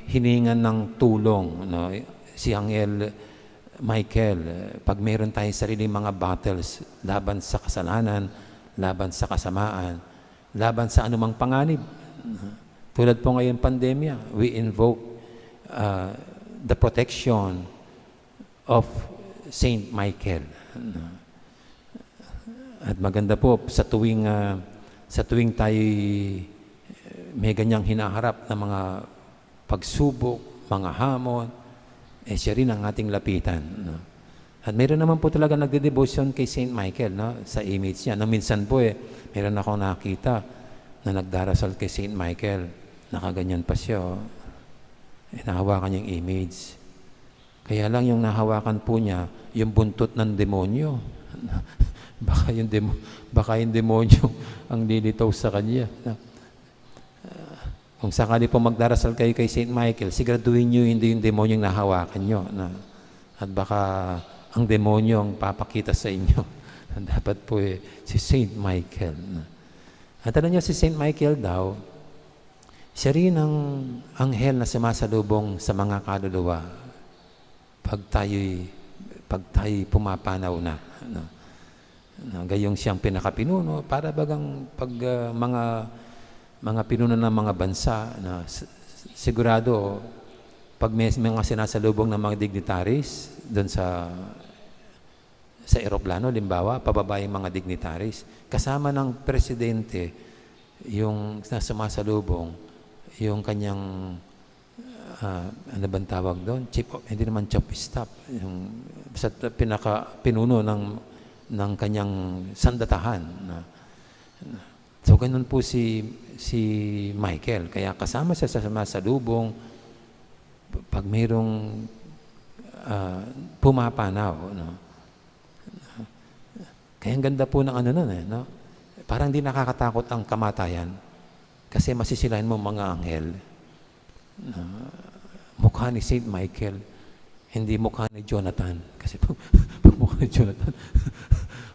hiningan ng tulong, no? Si Anghel Michael, pag meron tayong sariling mga battles laban sa kasalanan, laban sa kasamaan, laban sa anumang panganib. Tulad po ngayon pandemya, we invoke, uh, the protection of Saint Michael. At maganda po sa tuwing, uh, sa tuwing tayo may ganyang hinaharap na mga pagsubok, mga hamon, eh, siya rin ang ating lapitan, no? At mayroon naman po talaga nagde-devotion kay Saint Michael, no? Sa image niya. Na minsan po, eh, mayroon akong nakita na nagdarasal kay Saint Michael. Nakaganyan pa siya, oh. Hinahawakan niya yung image. Kaya lang yung nahawakan po niya, yung buntot ng demonyo. Baka yung demo-, baka yung demonyo ang lilitaw sa kanya. Kung sakali po magdarasal kayo kay Saint Michael, siguraduhin niyo hindi yung demonyo yung nahawakan niyo, na, at baka ang demonyo ang papakita sa inyo. Dapat po, eh, si Saint Michael, na. At alam niyo, si Saint Michael daw, siya rin ang anghel na sumasalubong sa mga kaluluwa pag tayo'y, pag tayo'y pumapanaw na, no? Na gayong siyang pinakapinuno, para bagang pag, ah, mga, mga pinuno ng mga bansa, na s-, sigurado, pag may mga sinasalubong ng mga dignitaries doon sa, sa eroplano, limbawa, pababa yung mga dignitaries, kasama ng presidente, yung na sumasalubong, yung kanyang, ah, ano bang tawag doon? Chief of, hindi naman chief of staff, yung sa pinaka pinuno ng, ng kanyang sandatahan. Na, so, ganun po si, si Michael. Kaya kasama siya sa sumasalubong pag mayroong, ah, pumapanaw, no? Kaya ang ganda po ng ano nun, eh, no? Parang di nakakatakot ang kamatayan kasi masisilayan mo mga anghel. Ah, mukha ni Saint Michael, hindi mukha ni Jonathan. Kasi pag, pag mukha ni Jonathan,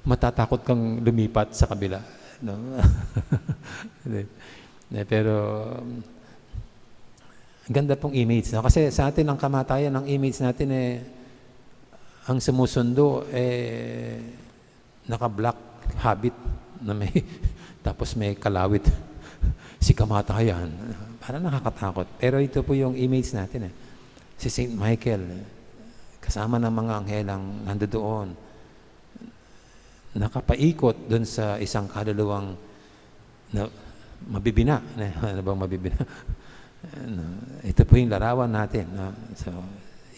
matatakot kang lumipat sa kabila, no? Hindi. Eh, pero, um, ganda pong image, no? Kasi sa atin, ang kamatayan, ang image natin, eh, ang sumusundo, eh, naka-black habit na may, tapos may kalawit. Si kamatayan. Parang nakakatakot. Pero ito po yung image natin, eh. Si Saint Michael, eh, kasama ng mga anghelang nandoon, nakapaikot dun sa isang kaluluwang na mabibina. Ano bang mabibina? Ano, ito po yung larawan natin, no? So,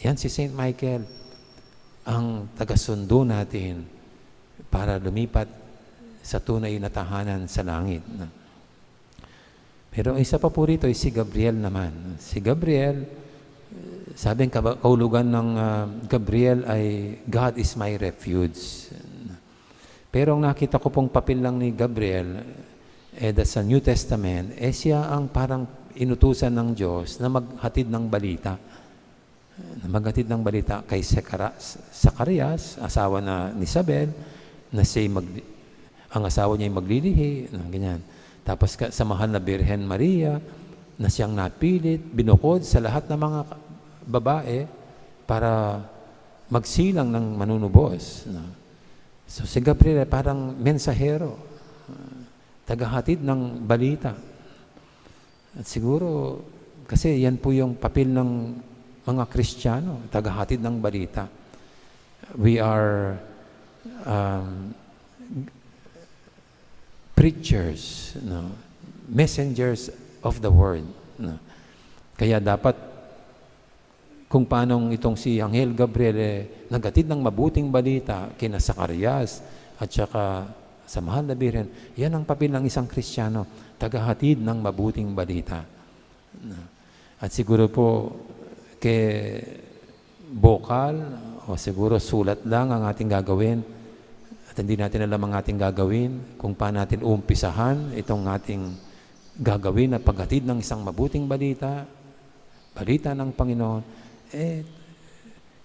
yan si Saint Michael, ang tagasundo natin para lumipat sa tunay na tahanan sa langit, no? Pero isa pa po rito ay si Gabriel naman. Si Gabriel, sabi ng kaba-, kahulugan ng, ah, Gabriel ay, "God is my refuge." Pero ang nakita ko pong papel lang ni Gabriel, eh, da sa New Testament, eh, siya ang parang inutusan ng Diyos na maghatid ng balita. Na maghatid ng balita kay Sekara-, Zacarias, asawa na ni Isabel, na siya'y mag-, ang asawa niya'y maglilihi, na ganyan. Tapos ka-, sa mahal na Birhen Maria, na siyang napilit, binukod sa lahat ng mga ka-, babae para magsilang ng manunubos, no? So, si Gabriel ay parang mensahero, ah, tagahatid ng balita. At siguro, kasi yan po yung papel ng mga Kristiyano, tagahatid ng balita. We are, um, preachers, no? Messengers of the word, no? Kaya dapat kung paanong itong si Anghel Gabriel, eh, naghatid ng mabuting balita kina Zacarias at saka sa mahal na Birhen. Yan ang papel ng isang Kristiyano, tagahatid ng mabuting balita. At siguro po, kay bokal o siguro sulat lang ang ating gagawin at hindi natin alam ang ating gagawin, kung paano natin umpisahan itong ating gagawin na paghatid ng isang mabuting balita, balita ng Panginoon, eh,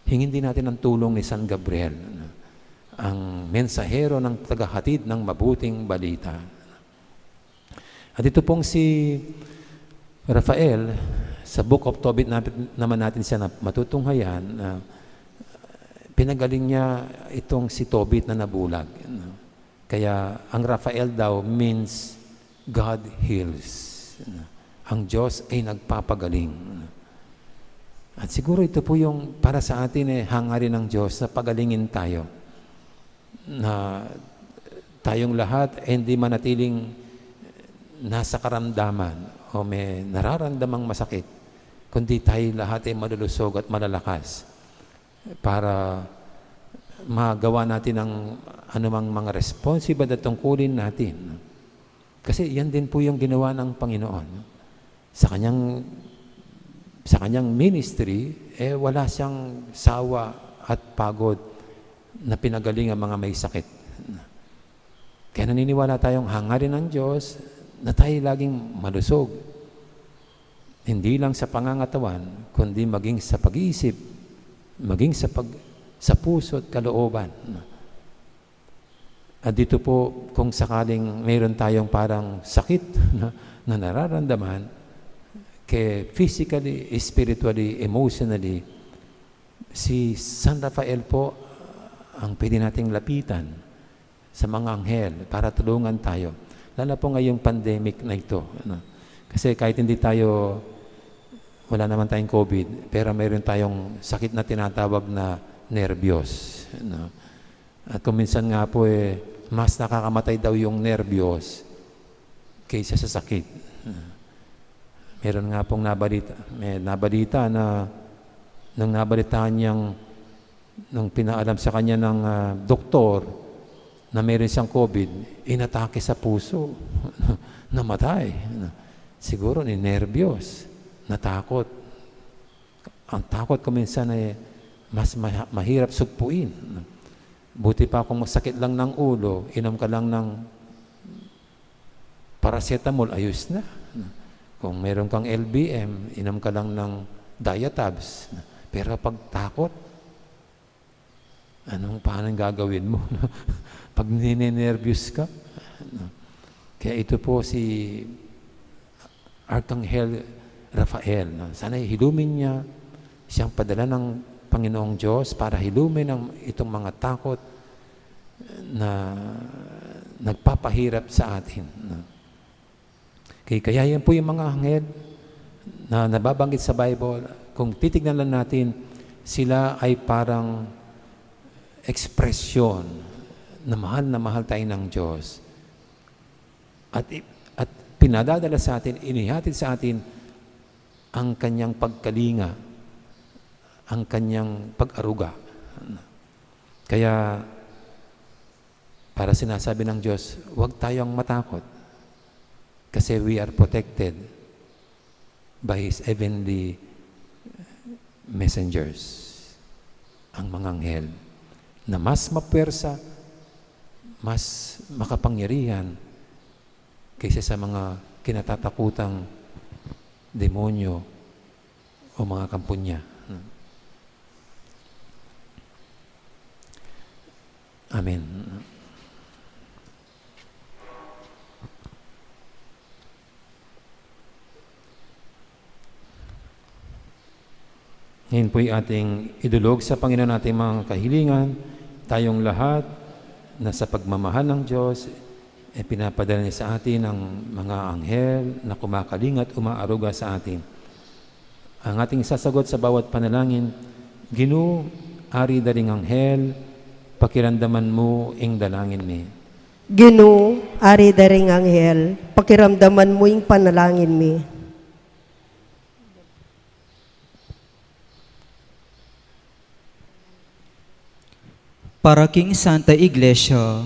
hingin din natin ang tulong ni San Gabriel, ang mensahero ng tagahatid ng mabuting balita. At ito pong si Rafael, sa Book of Tobit na-, naman natin siya na matutunghayan, na pinagaling niya itong si Tobit na nabulag, no? Kaya ang Rafael daw means God heals. Ang Diyos ay nagpapagaling. At siguro ito po yung para sa atin, eh, hangarin ng Diyos na pagalingin tayo. Na tayong lahat ay hindi manatiling nasa karamdaman o may nararamdamang masakit, kundi tayo lahat ay malulusog at malalakas para magawa natin ang anumang mga responsibilidad at tungkulin natin. Kasi yan din po yung ginawa ng Panginoon. Sa kanyang sa kanyang ministry, eh, wala siyang sawa at pagod na pinagaling ang mga may sakit. Kaya naniniwala tayong hangarin ng Diyos na tayo laging malusog. Hindi lang sa pangangatawan, kundi maging sa pag-iisip, maging sa pag-, sa puso at kalooban. At dito po, kung sakaling mayroon tayong parang sakit na, na nararamdaman, ke physically, spiritually, emotionally, si San Rafael po ang pwede nating lapitan sa mga anghel para tulungan tayo. Lalo po ngayong pandemic na ito, ano? Kasi kahit hindi tayo, wala naman tayong COVID, pero mayroon tayong sakit na tinatawag na nervyos, ano? At kung minsan nga po, eh, mas nakakamatay daw yung nervyos kaysa sa sakit. Meron nga pong nabalita, may nabalita na nung nabalitaan niyang, nung pinaalam sa kanya ng, ah, doktor na meron siyang COVID, inatake sa puso. Namatay. Siguro ni nervyos, natakot. Ang takot ko minsan ay mas maha-, mahirap sugpuin. Buti pa kung masakit lang ng ulo, inom ka lang ng paracetamol, ayos na. Kung meron kang L B M, inom ka lang ng Diatabs. Pero pag takot, anong, paano ang gagawin mo? Pag ninenervyos ka? Kaya ito po si Arkanghel Rafael, no? Sana hilumin niya, siyang padala ng Panginoong Diyos para hilumin ang, itong mga takot na nagpapahirap sa atin, no? Kaya, kaya yan po yung mga anghel na nababanggit sa Bible, kung titignan lang natin, sila ay parang ekspresyon na mahal na mahal tayo ng Diyos. At i-, at pinadadala sa atin, inihatid sa atin ang kanyang pagkalinga, ang kanyang pag-aruga. Kaya, para sinasabi ng Diyos, huwag tayong matakot kasi we are protected by His heavenly messengers, ang mga anghel, na mas mapuwersa, mas makapangyarihan kaysa sa mga kinatatakutang demonyo o mga kampo niya. Amen. Ngayon po'y ating idulog sa Panginoon ating mga kahilingan, tayong lahat na sa pagmamahal ng Diyos, e pinapadala niya sa atin ang mga anghel na kumakalinga at umaaruga sa atin. Ang ating sasagot sa bawat panalangin, Ginu, Ari da ring anghel, pakiramdaman mu ing dalangin mi. Ginu, Ari da ring anghel, pakiramdaman mu ing panalangin mi. Para king Santa Iglesia,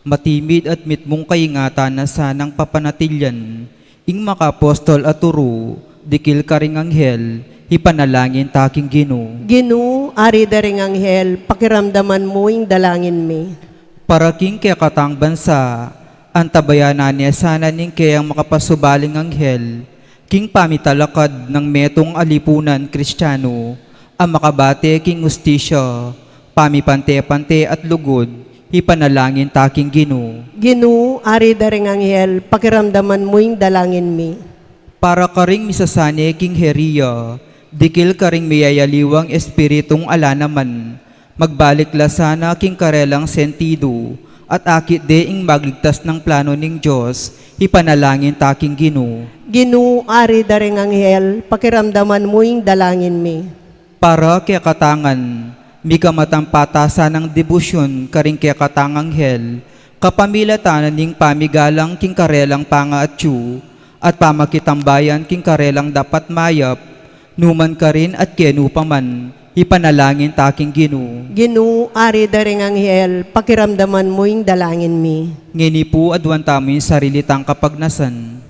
matimid at mitmung kaingatan na sanang papanatilian ing makaapostol a turu, dikil karing anghel, ipanalangin ta king Ginu. Ginu, Ari da ring anghel, pakiramdaman mu ing dalangin mi. Para king kekatang bansa, antabayanan ne sana ning keyang makapasubaling anghel, king pamitalakad nang metung a lipunan Kristiano, a makabate king ustisya, pamipante-pante at lugud, ipanalangin ta king Ginu. Ginu, Ari da ring anghel, pakiramdaman mu ing dalangin mi. Para karing misasane king heria, dikil karing miyayaliwang espiritung ala naman, magbalik la sana king karelang sentidu, at akit de ing magligtas nang plano ning Dios, ipanalangin ta king Ginu. Ginu, Ari da ring anghel, pakiramdaman mu ing dalangin mi. Para kekatangan, mika matampatasan nang debosyon karing kekatang anghel, kapamilatan na ning pamigalang king karelang pangaatyu, at pamakitambayan king karelang dapat mayap, numan karin at kenu pa man, ipanalangin ta king Ginu. Ginu, Ari da ring anghel, pakiramdaman mu ing dalangin mi. Ngeni pu, aduan tamu ing sarili tang kapagnasan.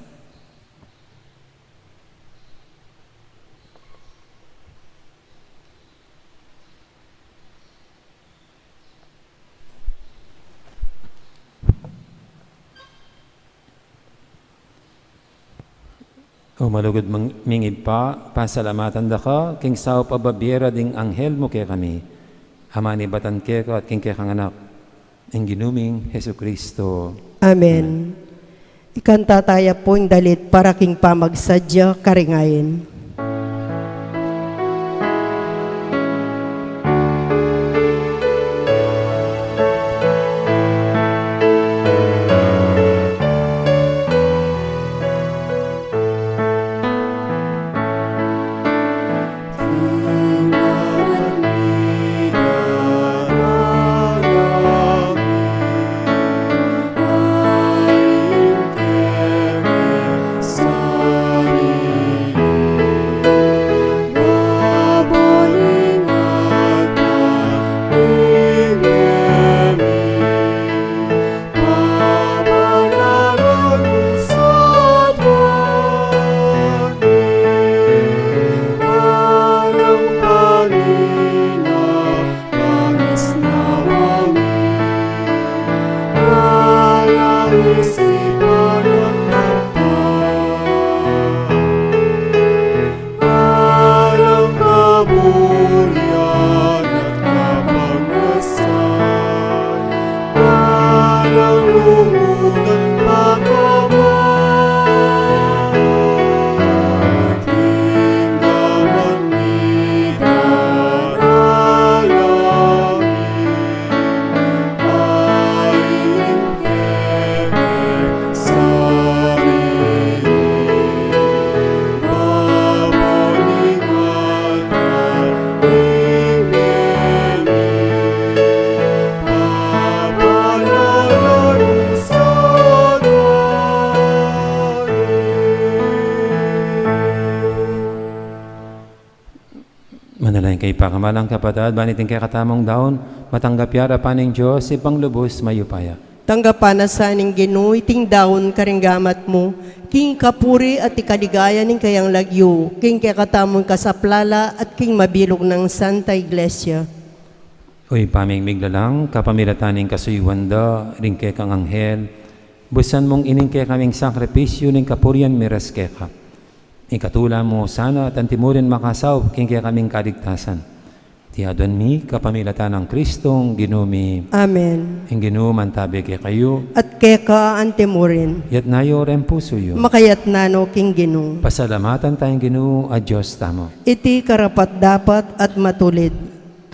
O malugud ming Ibpa, pasalamatan da ka king saup a babie ra ding anghel mu kekami, a manibatan keka at king kekang Anak, ing Ginu ming Jesucristo. Amen. Ikanta taya pu ing dalit para king pamagsadya karing ain. Alang kaburian at kapangasan, alang lungutang pakawan, king gaman ni daralangin. Manalangin kayu, pakamalan kung kapatad, ban iting kekatamung daun, matanggap ya arapan ning Dios, Ibpang lubus mayupaya. Tanggapan na sa ning Ginu iting daun karing gamat mu, king kapurian at ikaligaya ning kayang lagyu, king kekatamung kasaplalan at king mabilug nang Santa Iglesia. O Ibpa ming miglalang, kapamilatan ning kasuyuan da ring kekang anghel, busan mung ining kekaming sakripisyu ning kapurian miras keka. Ikatula mu sana at antimurin makasaup king kekaming kaligtasan. Iti aduan mi kapamilatan nang Kristong Ginu mi. Amen. Ing Ginu mantabe kekayu. At keka antimurin. Yatna yu ring pusu yu. Makayatna no king Ginu. Pasalamatan taya ing Ginu a Dios tamu. Iti karapat-dapat at matulid.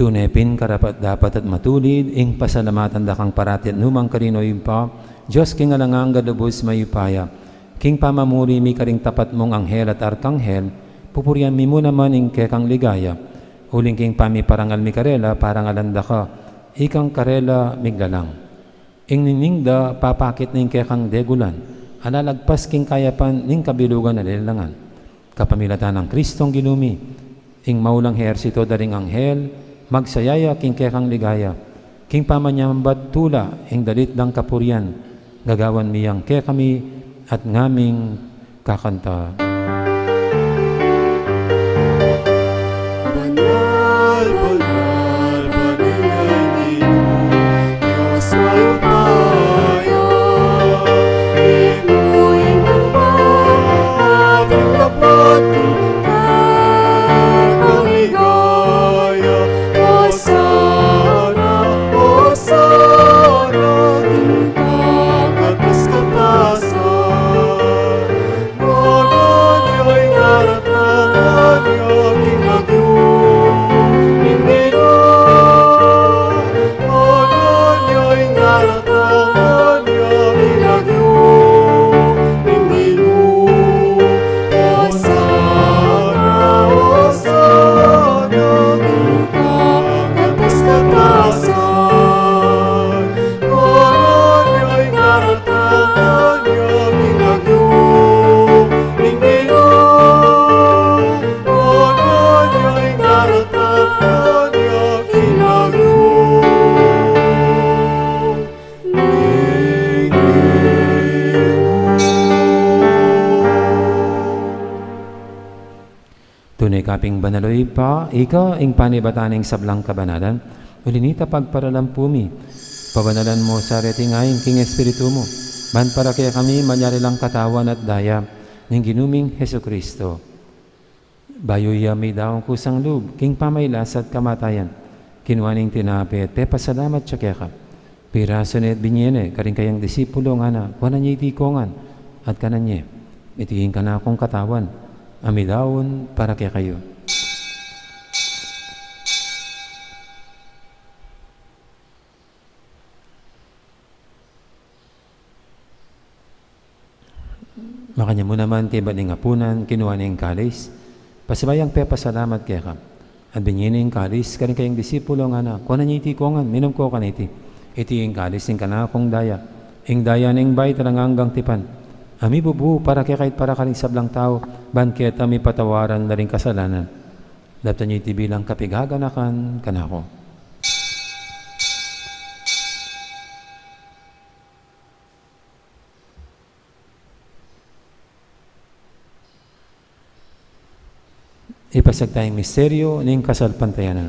Tune pin karapat-dapat at matulid ing pasalamatan da kang parati at nukarin man, o Ibpa, Dios king alang angga, lubus mayupaya. King pamamuri mi karing tapat mung anghel at arkanghel, pupurian mi mu naman ing kekang ligaya. Uling king pamiparangal mi karela, parangalan da ka, ikang karela miglalang. Ing ningning da papakit ning kekang degulan, a lalagpas king kayapan ning kabilugan a lelelangan. Kapamilatan nang Kristong Ginu mi, ing maulang ehersito da ring anghel, magsaya ya king kekang ligaya, king pamanyambat tula ing dalit dang kapurian, gagawan mi yang kekami at ngaming kakanta. Banal, banal, banal yang Ginu, Dios mayupaya. Ing muing mamba, ating dapat king kekang ligaya. Osana, Osana, king kakatas-katasan. Tune ka pin banal, o Ibpa, ika ing panibatan ning sablang kabanalan. Uli na nita, pagparalampu mi, pabanalan mu sa reting ain king Espiritu mu, ban para kekami malyari lang katawan at daya ning Ginu ming Jesucristo. Bayu ya midaun kusang lub king pamailas at kamatayan, kinua ne ing tinape at pepasalamat ya keka. Pirasu ne at binie ne karing kayang disipulo, ngana, kuanan ye iti kongan at kanan ye. Iti ing kanakung katawan a midaun para kekayu. Makanyan mu naman kaybat ning apunan, kinua ne ing kalis, pasibayu yang pepasalamat keka, at binie ne ing kalis karing kayang disipulo, ngana, kuanan ye iti kongan, minum ko kaniti. Iti ing kalis ning kanakung daya, ing daya ning bayu at alang anggang tipan, a mibubu para kekayu at para karing sablang tau, ban keta mipatawaran la ring kasalanan. Daptan ye iti bilang kapigaganakan kanaku. Ipasiag taya ing misteryu ning kasalpantayanan.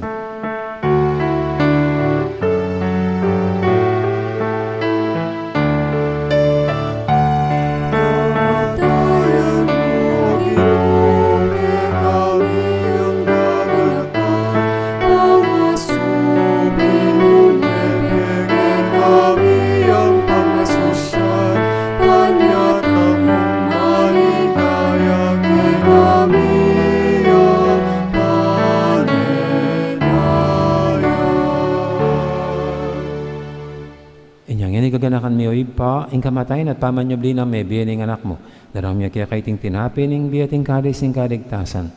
Inya ngeni gaganakan mi, o Ibpa, ing kamatayan at pamanyubli nang mebie ning Anak mu. Daraun mi keka iting tinape ning bie at ing kalis ning kaligtasan.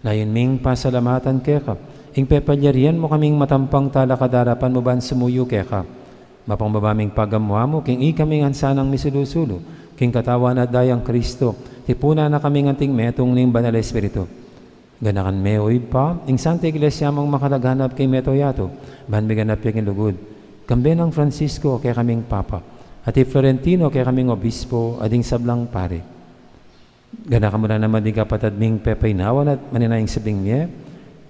Layun ming pasalamatan keka ing pepalyarian mu kaming matampang talakad king arapan mu ban sumuyu keka. Mapangbaba ming pagamu-amu king ikaming ansanang misulu-sulu king katawan at dayang Kristo, tipunan na kaming anting metung ning Banal Espiritu. Ganakan me, o Ibpa, ing Santa Iglesia mung makalaganap king mabilug a yatu, ban miganap ya king lugud. Kambe nang Francisco, kekaming Papa, at i Florentino, kekaming Obispo, at ding sablang pari. Ganakan mu la naman ding kapatad ming pepaynawan at maninayang sabling mie,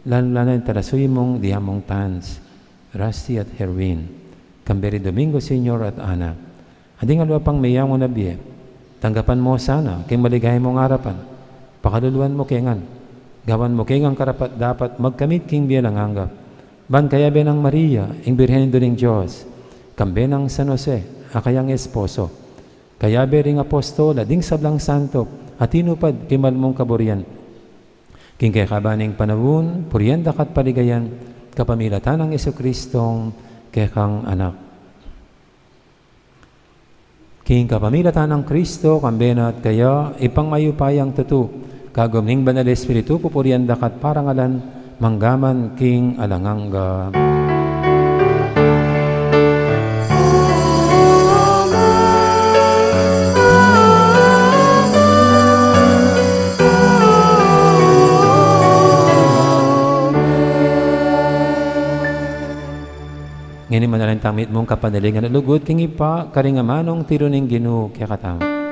lalu-lalu na ing talasuyu mung diamung Tans, Rusty at Herwin, kambe ri Domingo Senior at Ana. At ding aliwa pang meyangu na bie, tanggapan mu sana king maligaya mung arapan, pakaluluan mu ke ngan, gawan mu ke ngan karapat-dapat magkamit king bie alang angga. Ban kayabe nang Maria, ing Birhen Indu ning Dios, kambe nang San Jose, a kayang esposo, kayabe ring apostol at ding sablang santo a tinupad king mal mung kaburian, king kekaban ning panaun, purian da ka at paligayan, kapamilatan nang Jesucristong kekang Anak. King kapamilatan nang Kristo, kambe na at kaya, Ibpang mayupayang tutu, kagum ning Banal Espiritu, pupurian da ka at parangalan, mangga man king alang angga. Ngeni manalangin tang mitmung kapanalingan at lugud king Ibpa, karing amanung tiru ning Ginu kekatamu.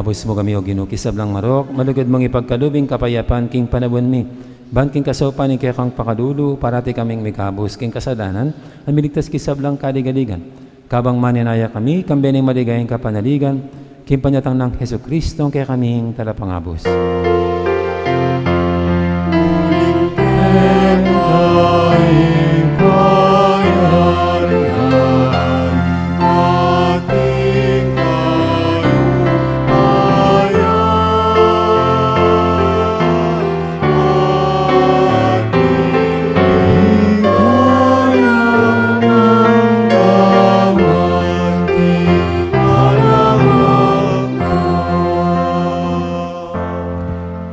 Ubus mu kami, O Ginu, king sablang marok, malugud mung ipagkalub ing kapayapan king panaun mi. Ban king kasaupan ning kekang pakalulu, parati kaming mikabus king kasalanan, at miligtas king sablang kaligaligan. Kabang manenaya kami, kambe ning maligayang kapanaligan, king panyatang nang Jesucristo, ing kekaming Talapangabus.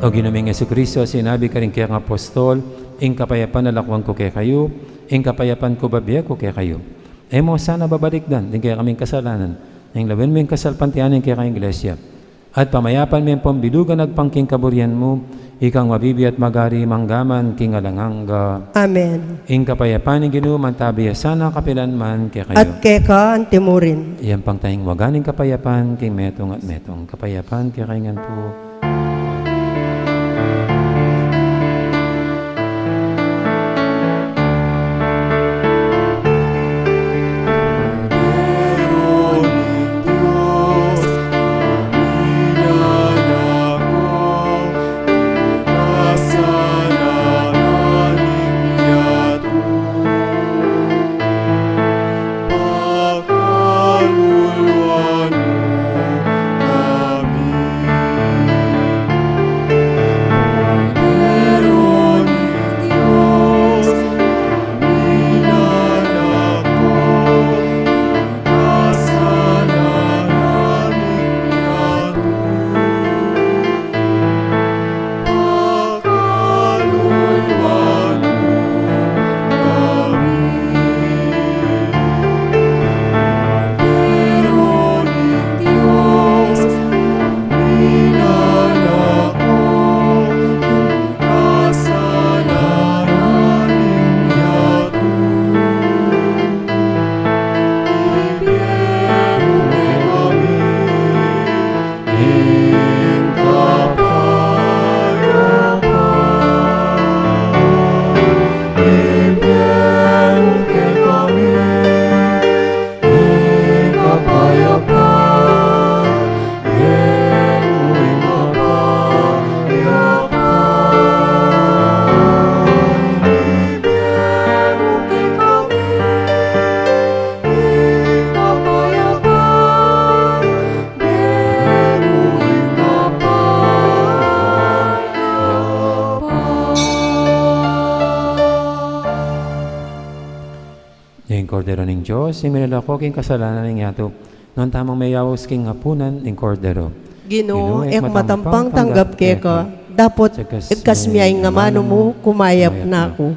O Ginu ming Jesucristo, sinabi mu karing kekang apostol, ing kapayapan lalakwan ku kekayu, ing kapayapan ku bibie ku kekayu. E mu sana babalikdan ding kekaming kasalanan, nune lawen mu ing kasalpantayanan ning kekang Iglesia. At pamayapan me ampong bilugan agpang king kaburian mu, ikang mabibie at magari mangga man king alang angga. Amen. Ing kapayapan ning Ginu manatili ya sana kapilan man kekayu. At keka antimurin. Iyampang taya ing waga ning kapayapan king metung at metung. Kapayapan kekayu ngan pu. Ing Kordero ning Dios, ing milalako king kasalanan ning yatu. Nuan tamung meyaus king apunan ning Kordero. Ginu, e ku matampang tanggap keka, dapot igkas mu ing amanu mu, kumayap na ku.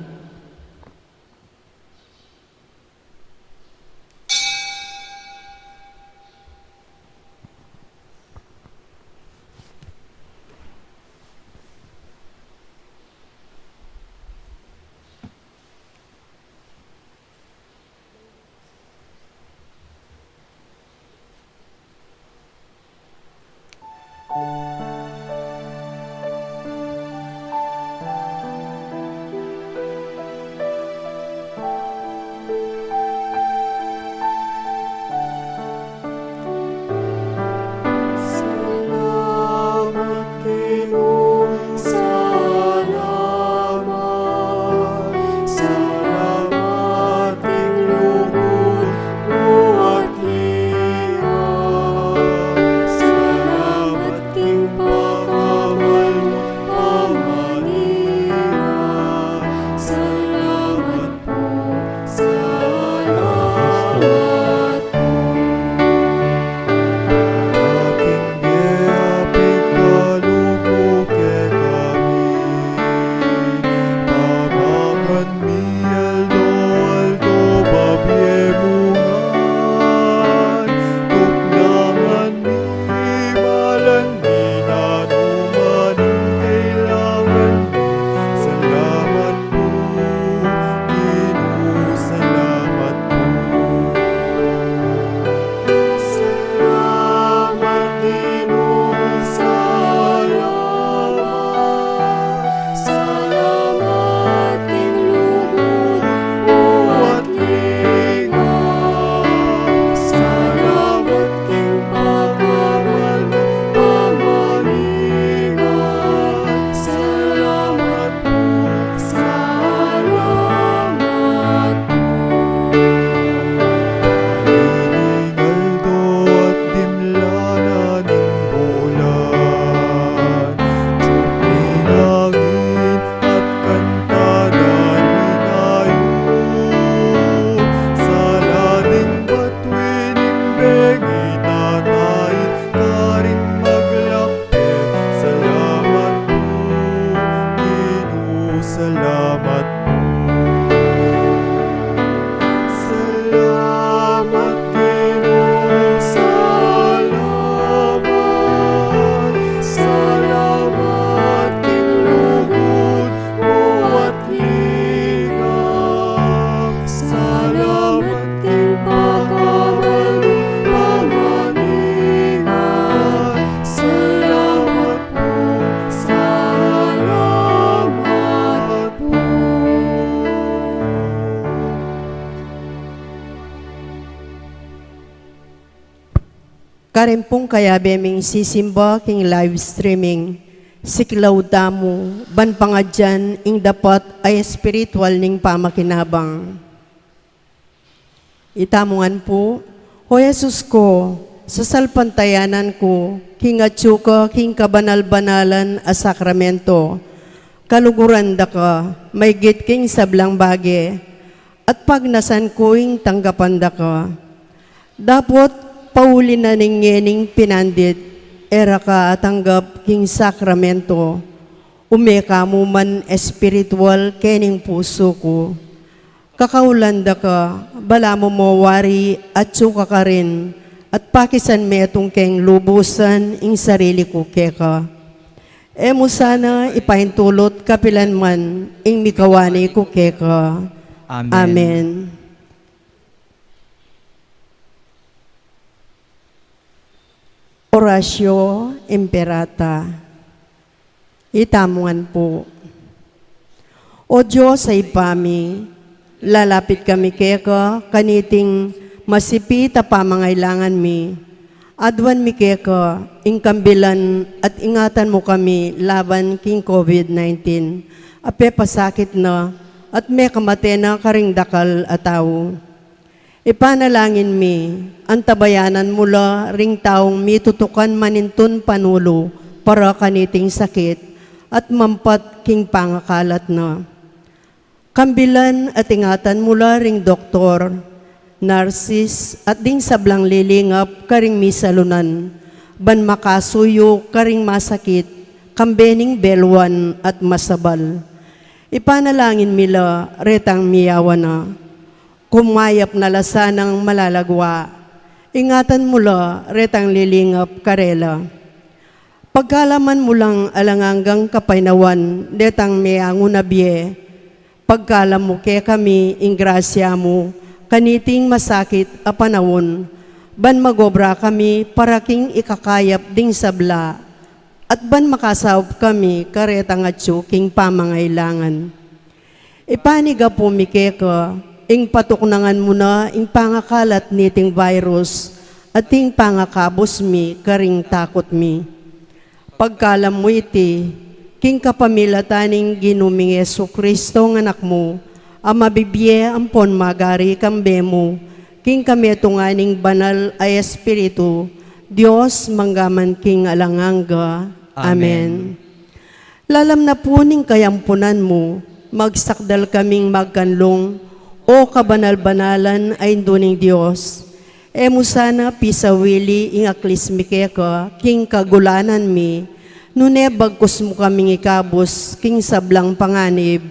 Karin pung kayabe ming sisimba king live streaming, siklaud tamu ban pangadyan ing dapat a espiritual ning pamakinabang. Itamu ngan pu. O Jesus ku, sasalpantayanan ku king atyu ka king kabanal-banalan a sakramento. Kaluguran da ka maygit king sablang bage, at pagnasan ku ing tanggapan da ka. Dapot pauli na ning ngening pinandit, e ra ka atanggap king sakramento, ume ka mu man espiritual kening pusu ku. Kakaulan da ka, balamu mo wari atyu ka karin, at pakisan metung keng lubusan ing sarili ku keka. E mu sana ipaintulut kapilan man ing mikawani ku keka. Amen. Amen. Oratio Imperata. Itamu ngan pu. O Dios a Ibpa mi, lalapit kami keka kaniting masipit a pamangailangan mi. Aduan mi keka ing kambilan at ingatan mu kami laban king COVID nineteen a pepasakit na at mekamate na karing dakal a tau. Ipanalangin mi, antabayanan mu la ring taung mitutukan manintun panulu para kaniting sakit at mampat king pangakalat na. Kambilan at ingatan mu la ring doktor, narsis, at ding sablang lilingap karing misalunan, ban makasuyu karing masakit, kambe ning beluan at masabal. Ipanalangin mi la retang miyawa na. Kumayap na la sanang malagwa. Ingatan mu la retang lilingap karela. Pagkaluban mu lang alang anggang kapaynawan detang meangu na bie. Pagkalub mu kekami ing grasya mu kaniting masakit a panaun, ban magobra kami para king ikakayap ding sabla, at ban makasaup kami karetang atyu king pamangailangan. Ipanyawad mi keka ing patuknangan mu na ing pangakalat niting virus at ing pangakabus mi karing takut mi. Pagkalub mu iti king kapamilatan ning Ginu ming Jesucristo a Anak mu, a mabibie ampon magari kambe mu king kametungan ning Banal a Espiritu, Dios mangga man king alang angga. Amen. Amen. Lalam na pu ning kayampunan mu, magsakdal kaming magkanlung, O kabanal-banalan a Indu ning Dios. E mu sana pisawili ing aklis mi keka king kagulanan mi, nune bagkus mu kaming ikabus king sablang panganib,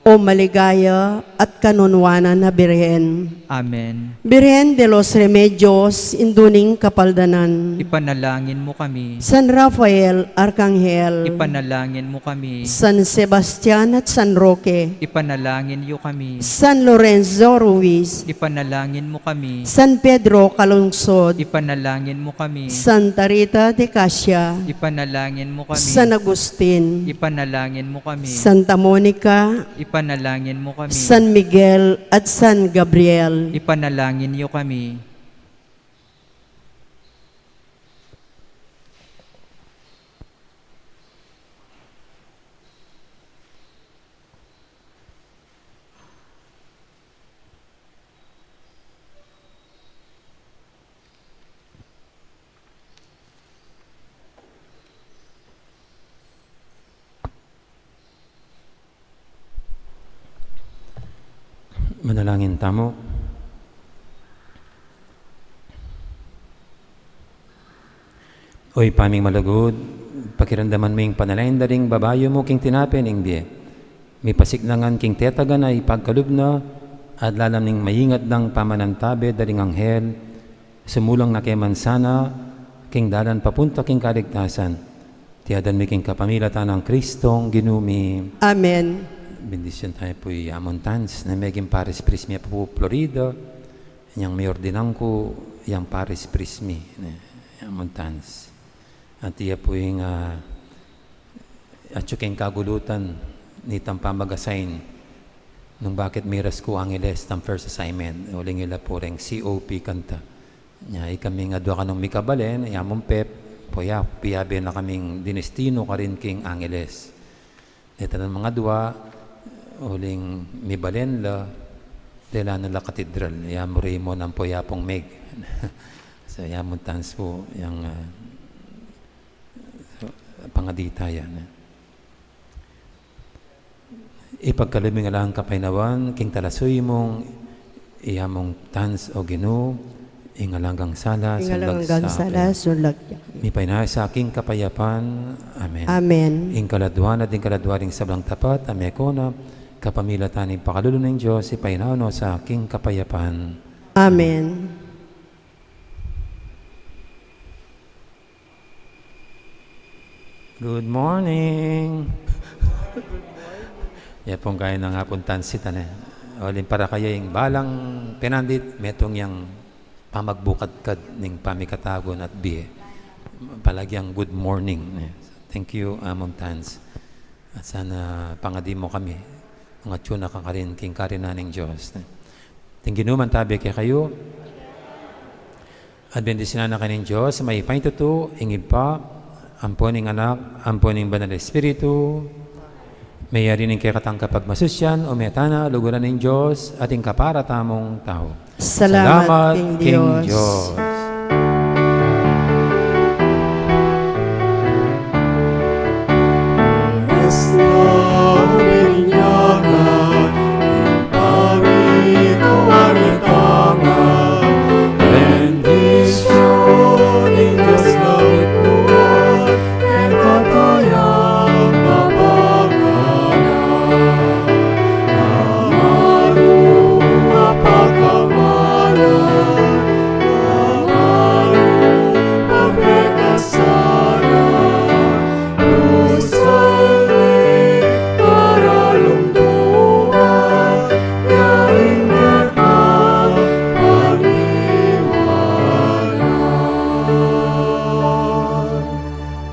O maligaya at kanunuanan a Birhen. Amen. Birhen de los Remedios, Indu ning Kapaldanan. Ipanalangin mu kami. San Rafael Arkanghel. Ipanalangin mu kami. San Sebastian at San Roque. Ipanalangin yu kami. San Lorenzo Ruiz. Ipanalangin mu kami. San Pedro Calungsod. Ipanalangin mu kami. Santa Rita de Casia. Ipanalangin mu kami. San Agustin. Ipanalangin mu kami. Santa Monica. Ipanalangin mu kami. San Miguel at San Gabriel. Ipanalangin yu kami. Manalangin tamu. O Ibpa ming malugud, pakiramdaman mu ing panalangin da ring babayu mu king tinape ning bie. Mipasiknangan king tetagan a ipagkalub na, at lalam ning maingat nang pamanantabe da ring anghel, sumulang na ke man sana king dalan papunta king kaligtasan. Iti aduan mi king kapamilatan nang Kristong Ginu mi. Amen. Bendisyun tamu pu i Amuntans, na meging parish priest mi pu Florida, yang miordinan ku, yang parish priest mi, ne, i Amuntans. At iya pu ing, ah, atyu keng kagulutan nitang pamag-assign nung bakit miras ku Angeles tang first assignment, uling ila pu reng C O P kanta. Nya, ikaming adua kanung mikabalen, ya mung Pep, puya, piyabe na kaming dinestinu karin king Angeles. Nita nang mangadua, uling mibalen la, dela na la katedral, ya mu Raymond ampo ya pung Meg. So, ya mung Tans pu, yang, ah, so, pangadita yan, eh. Ipagkalub ing alang kapaynawan king talasuyu mung, iya mung Tans, o Ginu, ing alang anggang sala, ing alang anggang sala, sunlag ya. Mipainawa sa king kapayapan. Amen. Amen. Ing kaladua na at ing kaladua ring sablang tapat, a meko na, kapamilatan ning pakalulu ning Dios, ipainawa no sa king kapayapan. Amen. Good morning. Ya pung kain na nga pung tansit, ane. Uling para kaya ing balang penandit, metung yang pamagbukadkad ning pamikatagun at bie. Palagiang good morning, eh. Thank you, Among Tans. At sana pangadi mu kami, nung atyu na ka karin king karinan ning Dios. Ing Ginu mantabi kekayu. At bendisyunan na kayu ning Dios, mayupaya ing Ibpa, ampo ning Anak, ampo ning Banal Espiritu, meyari ning kekatang kapagmasusyan, o meta na, luguran ning Dios, at ing kapara tamung tau. Salamat king Dios.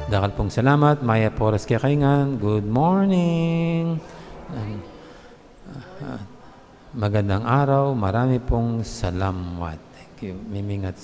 Dakal pung salamat, mayap a oras kekayu ngan. Good morning. Magandang araw, marami pong salamat. Thank you. Mimingat